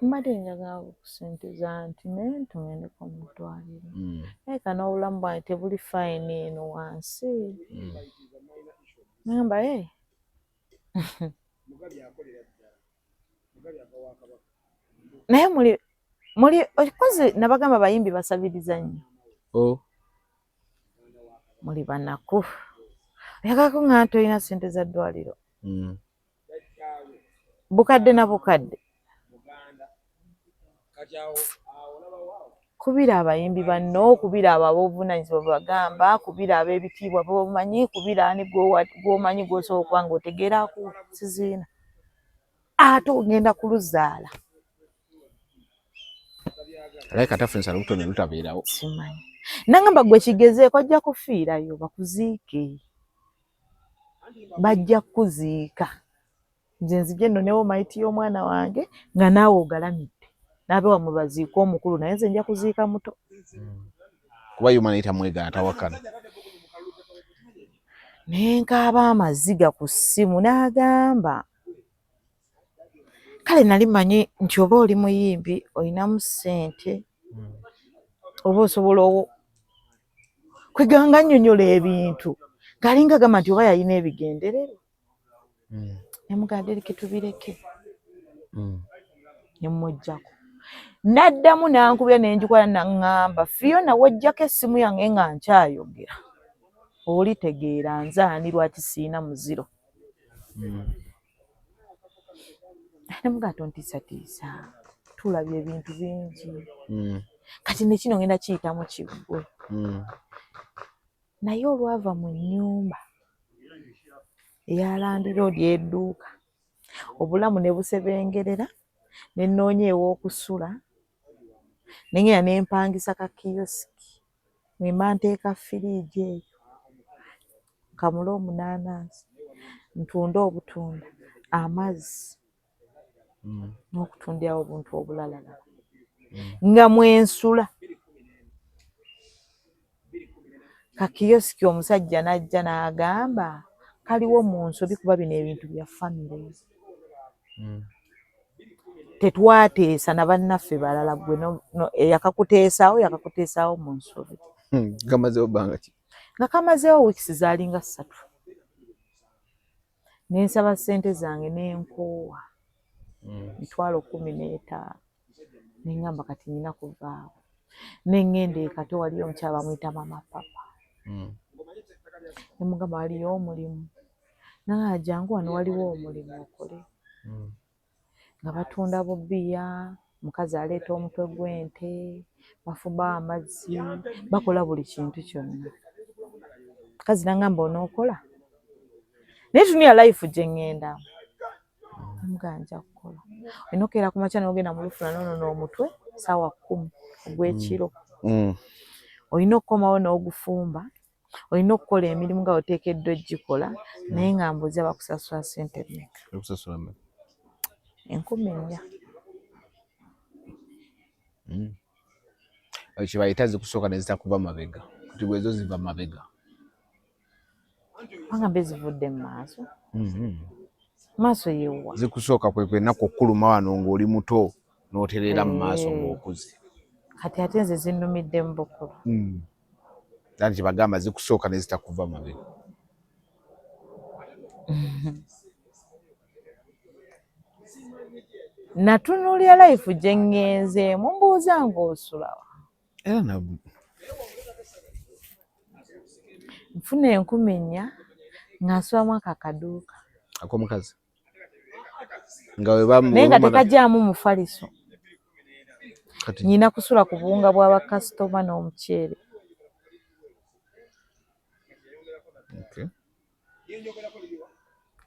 mbadde njagala ku ssente za nti naye ntugendeko mu ddwaliro, naye ka n'obulamu bwange tebuli fine eno wansi. Nagamba e naye muli muli okozi, nabagamba bayimbi basabiriza nnyo. Oh. Muli banaku, oyagala kuŋŋamba nti olina ssente za ddwaliro bukadde na bukadde, kubira abayimbi banno, kubira abo ab'obuvunaanyizibwa bwe bagamba, kubira ab'ebitiibwa b'omanyi, kubira ani gw'omanyi gw'osobola okuba ng'otegeera ku siziina, ate ogenda kuluzaala. Alabika tafunisa lubuto ne lutabeerawo. Simanyi, nangamba gwe kigezeeko, ojja kufiirayo bakuziike, bajja kukuziika, nze nzije nnonewo mayiti y'omwana wange nga naawe ogalamidde, n'abe wamwe baziike omukulu, naye nze nja kuziika muto. Kuba ye omwana ye tamwegaana, tawakana. Ne nkaaba amaziga ku ssimu, n'agamba kale nali manyi nti oba oli muyimbi olinamu ssente oba osobola kweganga nnyonnyola ebintu, ng'alinga agamba nti oba yalina ebigendererwa. Nemugamba Deriki tubireke, nemuggyako. N'addamu n'ankubira nenjikola, naŋŋamba Fiona woggyako essimu yange nga nkyayogera, olitegeera nze ani, lwaki siina muziro. Nemugamba tontiisatiisa, tulabye ebintu bingi, kati nekino ngenda kiyitamu kiggwe. Naye olwava mu nnyumba eya landiroodi edduuka, obulamu ne busebengerera, ne nnoonya ew'okusula, ne ngenda ne mpangisa ka kiyosiki mwe mba nteeka firiigi eyo, nkamule omunaanansi, ntunde obutunda, amazzi n'okutundirawo obuntu obulalalala nga mwensula. Kakiyosiki omusajja n'ajja n'agamba kaliwo mu nsobi, kuba bino ebintu bya famire, tetwateesa na bannaffe balala, gwe eyakakuteesaawo yakakuteesaawo mu nsobi. Kamazeewo bbanga ki? Nga kamazeewo wiikisi zaalinga 3, ne nsaba ssente zange n'enkoowa 150,000, ne ŋŋamba kati nina kuvaawo, ne ŋŋenda e Katwe, waliyo omukyala bamuyita Mama Papa, ne mugamba waliyo omulimu, nagamba jangu wano waliwo omulimu okole, nga batunda bubbiya, omukazi aleeta omutwe gw'ente, bafumba amazzi, bakola buli kintu kyonna. Mukazi nangamba onookola, naye tunula life gye ŋŋendamu, namugamba nja kukola, olina okukeera ku makya n'ogenda mu lufula n'onona omutwe 10:00 ogw'ekiro, olina okukomawo n'ogufumba, olina okukola emirimu nga bw'oteekeddwa ogikola, naye nga mbuuza bakusasula ssente mmeka? 4,000. Kye bayita zikusooka ne zitakuva mabega, kati gwe zo ziva mabega. Kubanga mbe zivudde mu maaso, maaso yewa. Zikusooka kwe kwenaku okukuluma wano ng'oli muto n'otereera mu maaso ng'okuze. Kati ate nze zinnumidde mu bukulu. Anti kyebagamba zikusooka ne zitakuva mabega. Natunuulira life gye ŋŋenzeemu, mbuuza ng'osulawa. Era na Nfuna 4000 nga nsulamu ako akaduuka. Ak'omukazi nga weba naye nga tekajaamu mufaliso. Nyina kusula ku buwunga bwa bakasitoma n'omuceere. Okay.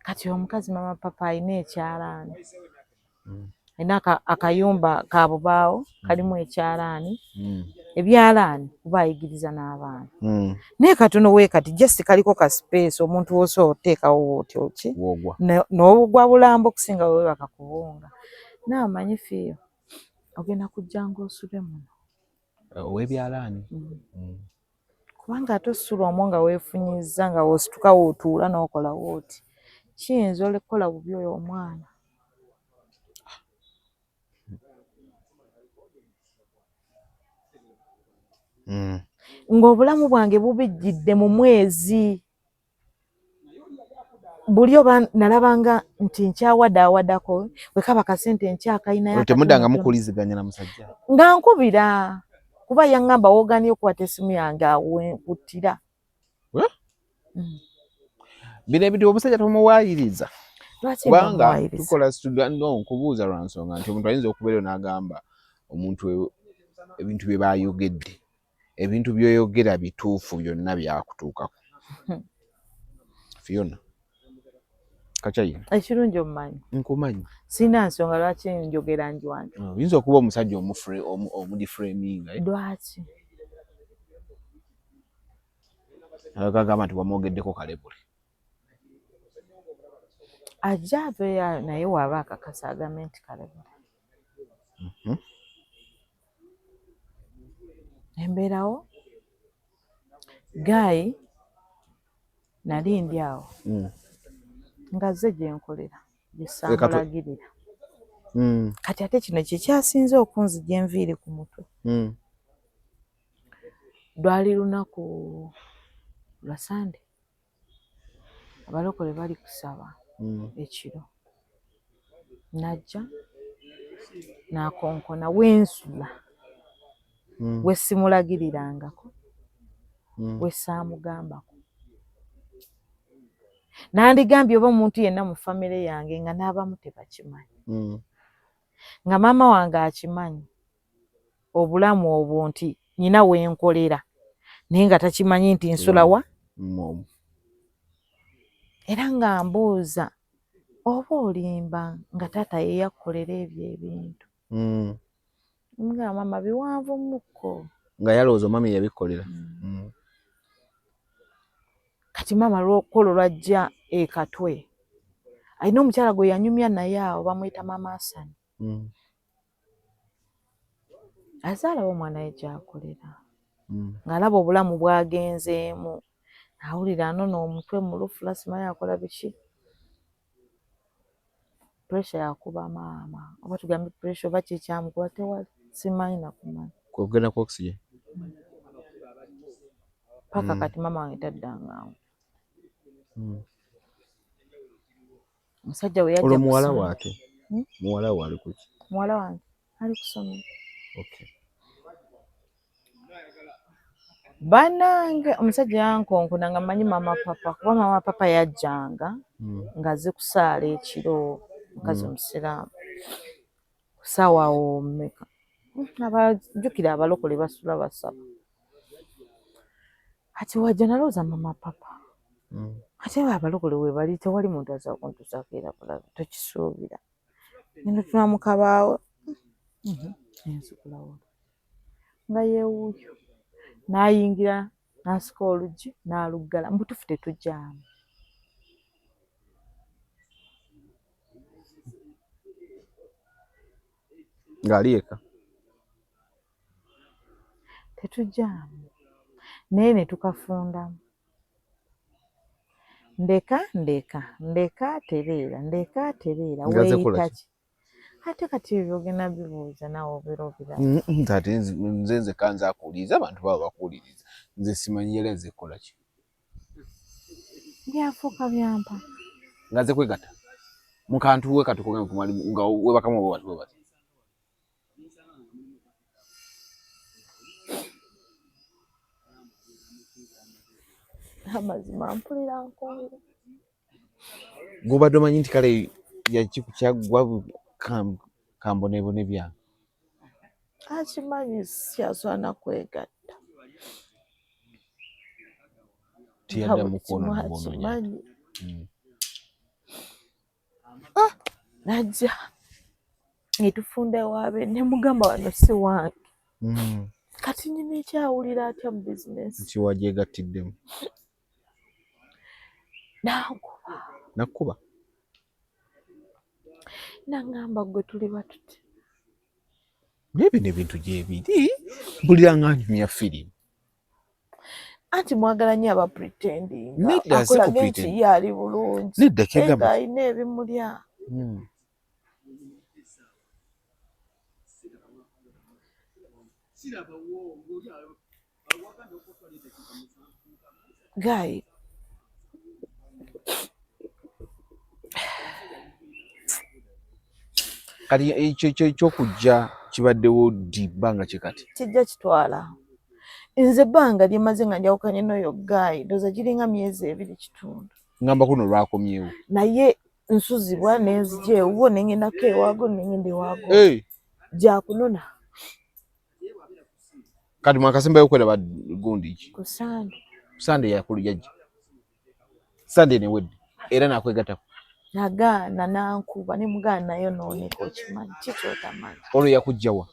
Kati omukazi mama papa alina ekyalaani. Alina akayumba ka bubaawo kalimu ekyalaani. Ebyalaani kuba ayigiriza n'abaana. Naye katono we kati just kaliko ka space omuntu w'osobola oteekawo w'otyo ki n'obugwa bulambo okusinga bwe weebaka ku buwunga. Naawe omanyi Fiyo ogenda kujja ng'osule muno. Ow'ebyalaani. Kubanga ate osula omwo nga weefunyizza nga w'osituka w'otuula n'okola w'oti kiyinza okukola bubi oyo omwana. Ng'obulamu bwange bubijjidde mu mwezi. Buli oba nalabanga nti nkyawadaawadako bwe kaba kasente nkyakayinayo. Temuddanga mukuliziganya na musajja? Nga nkubira kuba yaŋŋamba woogaanye okukwata essimu yange awo wenkuttira. Bino ebintu omusajja tomuwaayiriza. Kubanga tukola no nkubuuza lwa nsonga nti omuntu ayinza okubeerayo n'agamba omuntu ebintu bye baayogedde. Ebintu by'oyogera bituufu byonna byakutuukako. Fiona. Kakyayina. Ekirungi omumanyi. Nkumanyi. Sirina nsonga lwaki njogera njwanjo. Oyinza okuba omusajja omudiframinga. Lwaki? Agamba nti wamwogeddeko kalebule. Ajja aveeyo naye waaba akakasa agambe nti kalebule. Embeerawo gaayi nali ndi awo nga zze gye nkolera gye saamulagirira. Kati ate kino kye kyasinze okunzigya enviiri ku mutwe. Lwali lunaku lwa Sande, abalokole bali kusaba ekiro. Najja n'akonkona wensula we simulagirirangako, we saamugambako. Nandigambye oba omuntu yenna mu famire yange nga n'abamu tebakimanyi. Nga maama wange akimanyi obulamu obwo nti nnyina we nkolera naye nga takimanyi nti nsula wa. Era nga mbuuza oba olimba nga taata ye yakkolera ebyo ebintu. Nga maama biwanvu mukko. Nga yalowooza omwami yabikolera. Kati maama lw'olwo lwajja e Katwe. Alina omukyala gwe yanyumya naye awo bamuyita Maama Hassan. Aze alaba omwana we gy'akolera. Ng'alaba obulamu bw'agenzeemu. Awulira anona omutwe mulufula simanyi akola biki. Pressure yakuba maama oba tugambe pressure oba ki ekyamukuba tewali simanyi nakumanya. Kugenda ku oxygen. Paka kati maama wange taddangawo. Omusajja we yajja Olwo muwala waate? Muwala we ali kuki? Muwala wange ali kusomero. Okay. Bannange omusajja yankonkona nga mmanyi maama papa kuba maama papa yajjanga ng'azze kusaala ekiro mukazi omusiraamu. Ku ssaawa awo mmeka? Abajjukira abalokole basula basaba. Kati wajja nalowooza maama papa. Ate abalokole we bali tewali muntu asobola kuntuusaako era bulabe tokisuubira. Ngenda otunula mu kabaawo nenzigulawo nga yeewuuyo n'ayingira n'asika oluggi n'aluggala mu butuufu tetujaamu. Ng'ali yekka? Tetujaamu naye ne tukafundamu. Ndeka ndeka ndeka tereera ndeka tereera weeyita ki? Ate kati ebyo ogenda bibuuza naawe obeera obiraba. Ate nze nzekka nze akuwuliriza abantu baba bakuwuliriza nze simanyi yali azze kukola ki? Byafuuka byampa. Ng'azze kwegatta mu kantu we kati nga weebakamu oba bati bwe bati. Amazima mpulira nkooye. Gwobadde omanyi nti kale yakikukyaggwa kambonebone byange. Akimanyi sikyasobola kwegatta. Teyaddamu kwonoona bwonoonyi. Ah, najja netufunda ewaabe nemugamba wano si wange. Kati nyina ekyawulira atya mu bizinesi nti wagyegattiddemu? Nankuba. Nakuba? Nangamba gwe tuli batuti. Naye bino ebintu gyebiri mpulira nga nyumya firimu. Anti mwagala nnyo aba pretending. Nedda, si Akulaga ku nti pretend. ye ali bulungi. Nedda, kyegamba. Naye ng'alina ebimulya. Guy. Kati ekyo ekyokujja kibaddewo ddi, bbanga ki kati? Kijja kitwala. Nze ebbanga lyemaze nga njawukanye n'oyo guy, ndowooza giringa myezi 2 kitundu. Ngamba kuno lwakomyewo. Naye nsuzibwa ne nzija ewuwo ne ngendako ewaago ne ngenda ewaago. Hey. Gyakunona. Kati mwakasembayo okweraba gundi ki? Ku Sande. Ku Sande yakulu yajja. Sande newedde era nakwegattako. Nagaana nankuba ne mugaana nayo nooneka okimanyi ki ky'otamanyi. Olwo yakujja wa?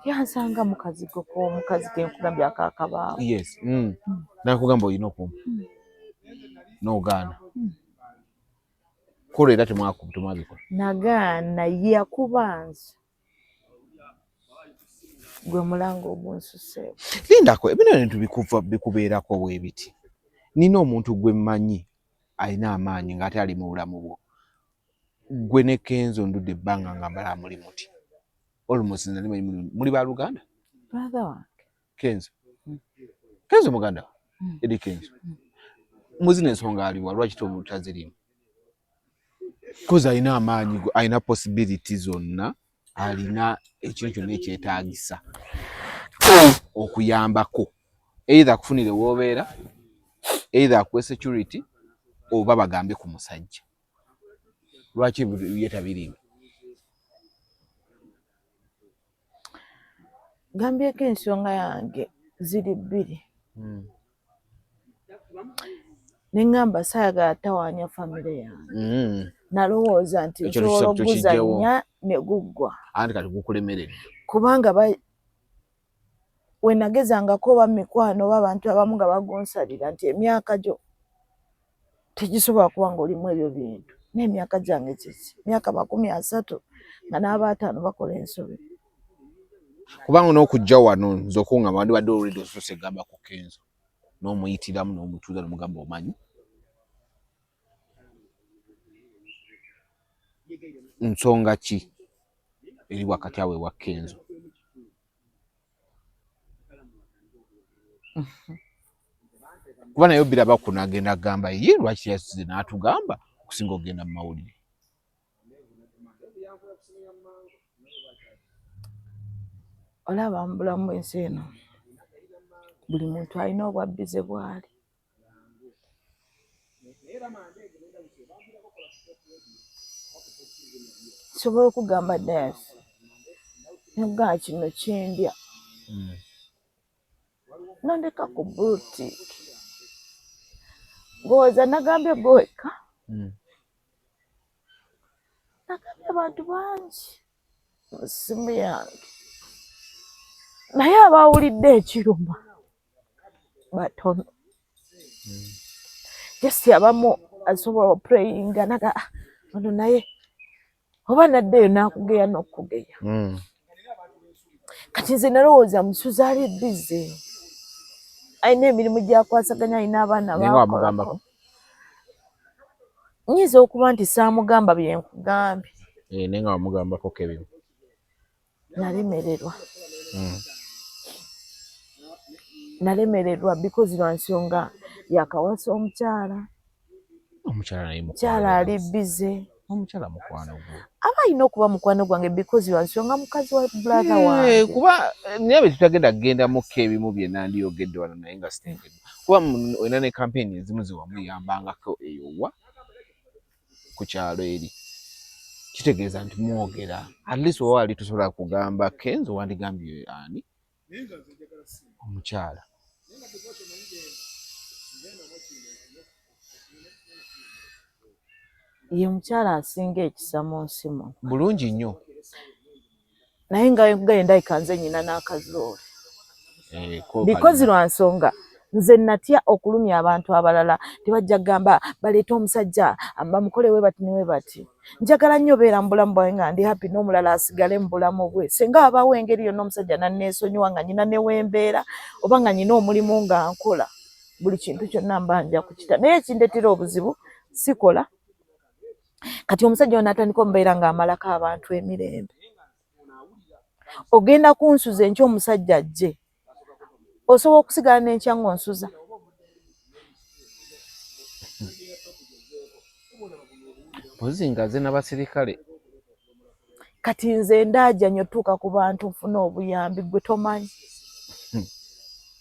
Yansanga mu kazigo k'omukazi ke nkugambye ak'akabaawo. Yes. Nakugamba olina okumpa. N'ogaana. Kolo era temwabikola. Nagaana yakuba nze. Gwe mulanga ogunsuseeko. Lindako, ebino ebintu bikubeerako bwe biti. Nina omuntu gwe mmanyi alina amaanyi ng'ate ali mu bulamu bwo. Gwe ne Kenzo ndudde ebbanga nga mbala muli muti. Almost nali manyi muli baluganda? Brother wange. Kenzo. Kenzo muganda wo? Eddy Kenzo. Muzina ensonga aliwa lwaki tazirimu? Kozi alina amaanyi, alina possibility zonna, alina ekintu kyonna ekyetaagisa okuyambako. Either akufunire w'obeera, either akuwe security, oba bagambe ku musajja. Lwaki ye tabiriimu? Gambyeko ensonga yange ziri bbiri. Ne ŋŋamba saayagala tawaanya famire yange. Nalowooza nti Ekyo nsobola ekyo kijjewo. okuguzannya ne guggwa. Anti kati gukulemeredde. Kubanga we nagezangako oba mikwano oba abantu abamu nga bagunsalira nti emyaka gyo tegisobola kuba ng'olimu ebyo bintu. N'emyaka gyange kiki? Myaka 30 nga n'abaataano bakola ensobi. Kubanga n'okujja wano nze okungamba wandibadde already osoose gamba ku Kenzo. N'omuyitiramu n'omutuuza n'omugamba omanyi. Nsonga ki eri wakati awo ewa Kenzo? Kuba naye obiraba kuno agenda agamba ye lwaki yasize n'atugamba okusinga okugenda mu mawulire. Olaba mu bulamu bw'ensi eno buli muntu alina obwabbize bw'ali. Nsobola okugamba Dayasi nekugamba kino kindya. Nondeka ku boutique. Ng'owooza nagambye gwe wekka. Nagambye abantu bangi mu ssimu yange. Naye abawulidde ekiruma batono. Just abamu asobola oprayinga naga ono naye oba naddeyo n'akugeya n'okugeya. Kati nze nalowooza Musuuza ali busy. Alina emirimu gy'akwasaganya, alina abaana Naye nga wamugambako? Nnyinza okuba nti saamugamba bye nkugambye. Naye nga wamugambako ko ebimu. Nalemererwa. Nalemererwa because lwa nsonga yakawasa omukyala. Omukyala naye Omukyala ali busy. Omukyala mukwano gwo. Aba alina okuba mukwano gwange because lwansonga mukazi wa brother wange. Kuba naye bwe tutagenda kugendamuko ebimu bye nandiyogedde wano naye nga siteekeddwa kuba olina ne campaign ezimu ze wamuyambangako eyo wa ku kyalo eri, kitegeeza nti mwogera. At least oba wali tosobola kugamba Kenzo, wandigambye ani? Omukyala. Ye mukyala asinga ekisa mu nsi muno. Bulungi nnyo. Naye nga nga ndabika nze nyina n'akazoole. Because lwa nsonga nze natya okulumya abantu abalala, tebajja kugamba baleete omusajja bamukole we bati ne we bati. Njagala nnyo obeera mu bulamu bwange nga ndi happy, n'omulala asigale mu bulamu bwe. Singa wabaawo engeri yonna omusajja nanneesonyiwa nga nyina ne wembeera oba nga nyina omulimu nga nkola, buli kintu kyonna mba nja kukita. Naye ekindetera obuzibu sikola. Kati omusajja ono atandika omubeera ng'amalako abantu emirembe. Ogenda kunsuza enkya omusajja ajje, osobola okusigala n'enkya ng'onsuza? Mpozi nga ze n'abasirikale. Kati nze ndaajanye otuuka ku bantu nfune obuyambi, gwe tomanyi.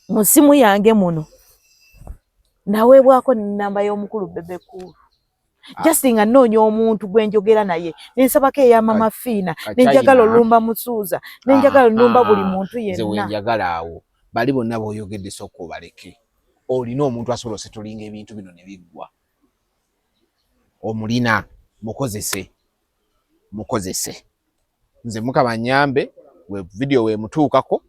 Mu ssimu yange muno naweebwako nnamba y'omukulu Bebe Cool. Just nga nnoonya omuntu gwe njogera naye, ne nsabako eya Mama Fiina, ne njagala olumba Musuuza, ne njagala olumba buli muntu yenna. Nze wenjagala awo bali bonna b'oyogedde sooka obaleke. Olina omuntu asobola osetolinga ebintu bino ne biggwa. Omulina, mukozese, mukozese. Nze Mukama annyambe we video weemutuukako,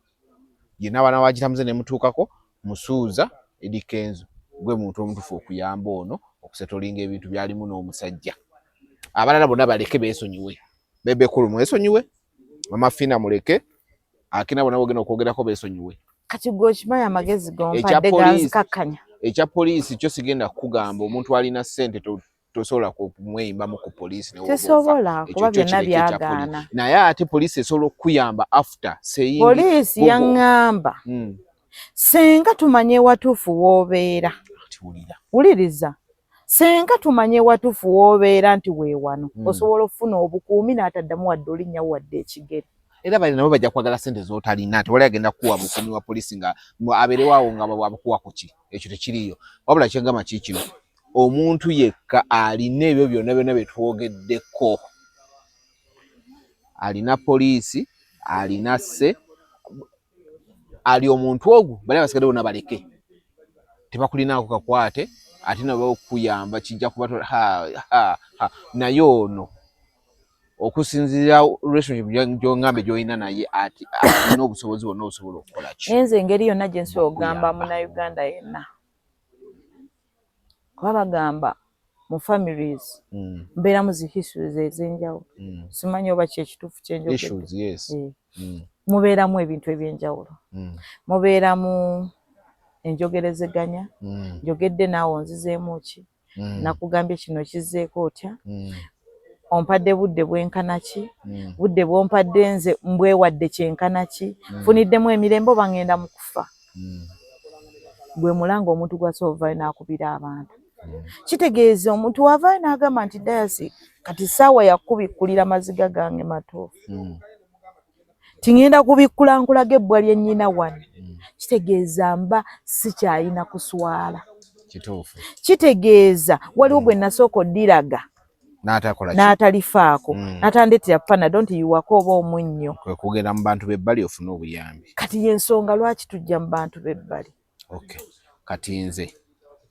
yenna abaana wagitamuze ne mutuukako, Musuuza Eddy Kenzo gwe muntu omutuufu okuyamba ono okusetolinga ebintu byalimu n'omusajja. Abalala bonna baleke beesonyiwe. Bebe Cool mwesonyiwe, Mama Fina muleke, Akina bonna bogenda okwogerako beesonyiwe. Kati gwe okimanyi amagezi gompadde ganzikakkanya. Ekya poliisi kyo sigenda kukugamba, omuntu alina ssente tosobola kumweyimbamu ku poliisi. Tesobola kuba byonna byagaana. Naye ate poliisi esobola okukuyamba after saying. Poliisi yaŋŋamba senga tumanye ewatuufu w'obeera. Wuliriza. Senga tumanye ewatuufu w'obeera nti weewano, osobola okufuna obukuumi n'ataddamu wadde olinnyawo wadde ekigere. Era bali nabo bajja kwagala ssente z'otalina. Tewali agenda kukuwa bukuumi wa poliisi nga abeerewaawo nga bwabukuwa ku ki, ekyo tekiriiyo. Wabula kyengamba kiikino, omuntu yekka alina ebyo byonna byonna bye twogeddeko, alina poliisi, alina sse, ali omuntu ogwo, bali abasigadde bonna baleke, tebakulinaako kakwate, ate nabo okukuyamba kijja kuba naye ono okusinziira relationship gy'ongambe gy'olina naye, ati alina obusobozi bwonna obusobola okukola ki. Nze engeri yonna gye nsobola okugamba Munnayuganda yenna, kuba bagamba mu families mbeeramu zi histories ez'enjawulo, simanyi oba ki ekituufu kyenjogedde. Mubeeramu ebintu ebyenjawulo, mubeeramu enjogerezeganya, njogedde naawe onzizeemu ki, nakugambye kino kizzeeko otya, ompadde budde bwenkana ki, budde bwompadde nze mbwewadde kyenkana ki, nfuniddemu emirembe oba ngenda mu kufa. Gwe mulanga omuntu gwasobola ovaayo n'akubira abantu. Kitegeeza omuntu wavaayo n'agamba nti Dayasi kati ssaawa yakubikkulira maziga gange matuufu, tingenda kubikkula nkulaga ebbwa lye nnyina wano, kitegeeza mba sikyayina kuswala. Kitegeeza waliwo gwe nasooka oddiraga n'atalifaako, n'atandeetera Panadol nti yiwako oba omunnyo. Kwe kugenda mu bantu b'ebbali ofune obuyambi. Kati y'ensonga lwaki tujja mu bantu b'ebbali. Okay. Kati nze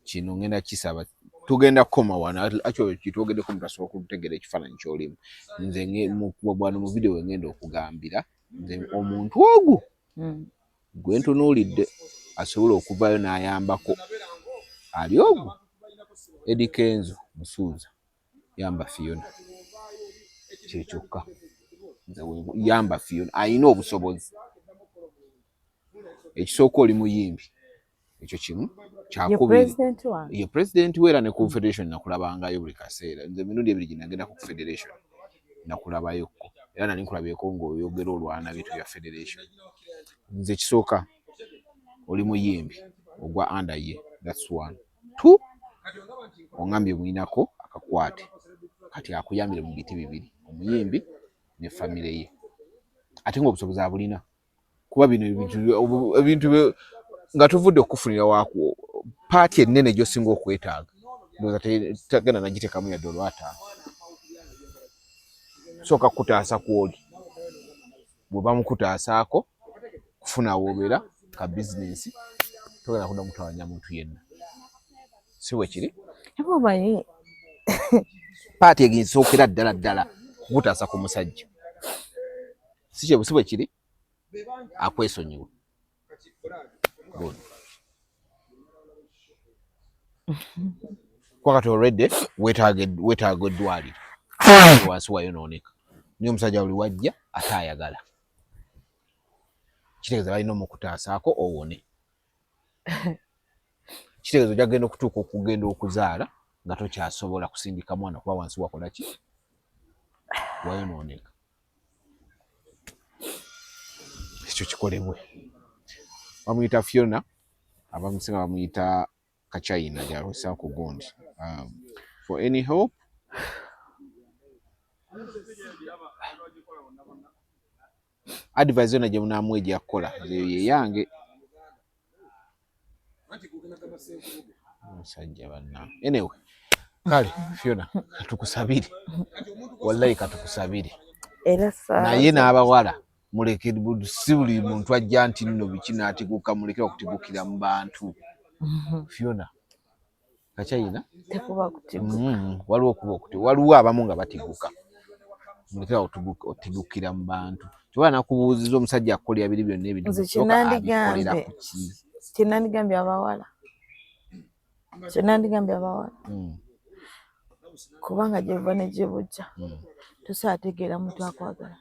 kino ngenda kisaba, tugenda kukoma wano, actually kitwogeddeko omuntu asobola okutegeera ekifaananyi ky'olimu. Nze wano mu video wengenda okugambira nze omuntu ogwo gwe ntunuulidde asobola okuvaayo n'ayambako ali ogwo Eddy Kenzo Musuuza yamba Fiona, kyekyokka. Nze yamba Fiona alina obusobozi. Ekisooka oli muyimbi, ekyo kimu. Kyakubiri ye president we, era ne ku federation nakulabangayo buli kaseera. Nze emirundi ebiri gye nagendako ku federation nakulabayokko, era nali nkulabyeko ng'oyogera olwana bintu bya federation. Nze ekisooka oli muyimbi ogwa under ye, that's one. Two, ongambye muyinako akakwate. Kati akuyambire mu biti bibiri, omuyimbi ne famire ye, ate ng'obusobozi abulina, kuba bino ebintu nga tuvudde okukufunira waku part ennene gy'osinga okwetaaga, ndowooza tagenda nagiteekamu yadde olwataano. Sooka kutaasa kwoli, bwe bamukutaasaako kufuna wobeera ka bizinensi, togenda kudda mutawanya muntu yenna, si bwe kiri? Omanyi part egisookera ddala ddala kukutaasa ku musajja, si kye? Si bwe kiri? Akwesonyiwe. Good. Kuba kati already weetaaga eddwaliro, wansi wayonooneka, naye omusajja buli wajja ate ayagala, kitegeeza balina omukutaasaako owone. Kitegeeza ojja kugenda okutuuka okugenda okuzaala nga tokyasobola kusindika mwana, kuba wansi wakola ki? Wayonooneka. Ekyo kikolebwe. Bamuyita Fiona, abamusinga bamuyita Kachina gyalwesa ku gundi. For any help, advice yonna gye munaamuwa ejja kukola, eyo ye yange. Omusajja banna. Anyway, kale Fiona, katukusabire, wallahi katukusabire. Era naye n'abawala muleke, si buli muntu ajja nti nno biki n'atiguka, muleke okutigukira mu bantu. Fiona Kachina. Tekuba kutiguka. Waliwo okuba okuti waliwo abamu nga batiguka, mulekera otigukira mu bantu. Kyoba nakubuuziza omusajja akukolera biri byonna ebintu, Nze sooka abikolera ku ki? Kyenandigambye abawala, kubanga gyeva ne gye bujja, tosaategeera muntu akwagala.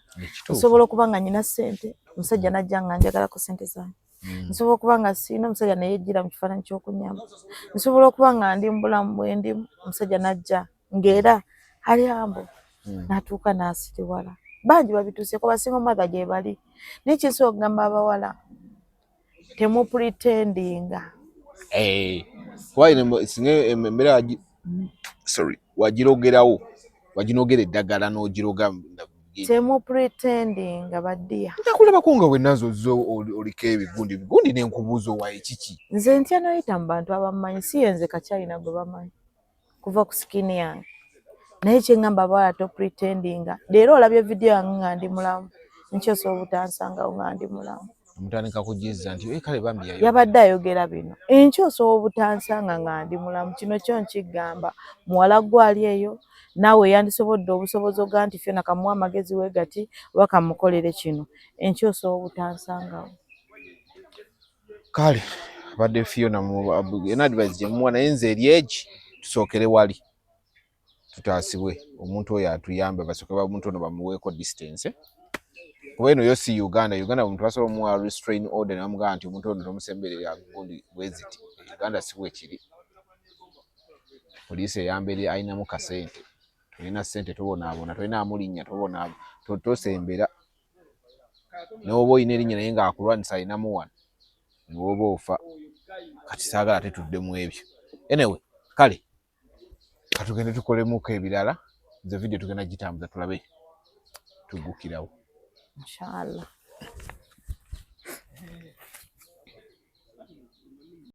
Osobola okuba nga nyina ssente, omusajja najja nga njagalako ssente zange. Nsobola okuba nga siina, omusajja neyejjira mu kifaananyi ky'okunyamba. Nsobola okuba nga ndi mu bulamu bwendimu, omusajja najja ng'era ali ambo, n'atuuka n'asiriwala. Bangi babituuseeko, ba single mother gye bali. Naye kyensobola okugamba abawala, temupretendinga. Eh, kuba singa embeera sorry, wagirogerawo, waginogera eddagala n'ogiroga. Temupretendinga, baddiya. Ntakulabako nga wenna nzozo oliko ebigundi bigundi, nenkubuuza owaye kiki? Nze ntya noyita mu bantu abammanyi, si yenze Kakyalina gwe bamanyi kuva ku skin yange. Naye kyeŋŋamba abawala, topretendinga. Leero olabye vidiyo yange nga ndi mulamu, nkyosobola obutansangawo nga ndi mulamu. Mutandika kugizza nti, "Eh, kale bambi yayogera." Yabadde ayogera bino, enkya osobola obutansanga nga ndi mulamu. Kino kyo nkigamba muwala gwe ali eyo, naawe yandisobodde obusobozi oga nti Fiona kamuwa amagezi we gati oba kamukolere kino, enkya osobola obutansangawo. Kale abadde Fiona, ena advice gyemuwa, naye nze eri egi, tusookere wali tutaasibwe omuntu oyo atuyambe, basooke omuntu ono bamuweeko distance, kuba eno yo si Uganda. Uganda omuntu basobola omuwa restrain order ne bamugamba nti omuntu ono tomusemberera gundi bwe ziti. Uganda si bwe kiri. Poliisi eyamba eri alinamu kasente. Tolina ssente tobonaabona, tolinaamu linnya tobonaabona, tosembera. N'oba olina erinnya naye ng'akulwanisa alinamu wano, newoba ofa. Kati saagala ate tuddemu ebyo. Anyway, kale katugende tukolemuko ebirala. Nze vidiyo tugenda gitambuza tulabe tuggukirawo. Inshallah.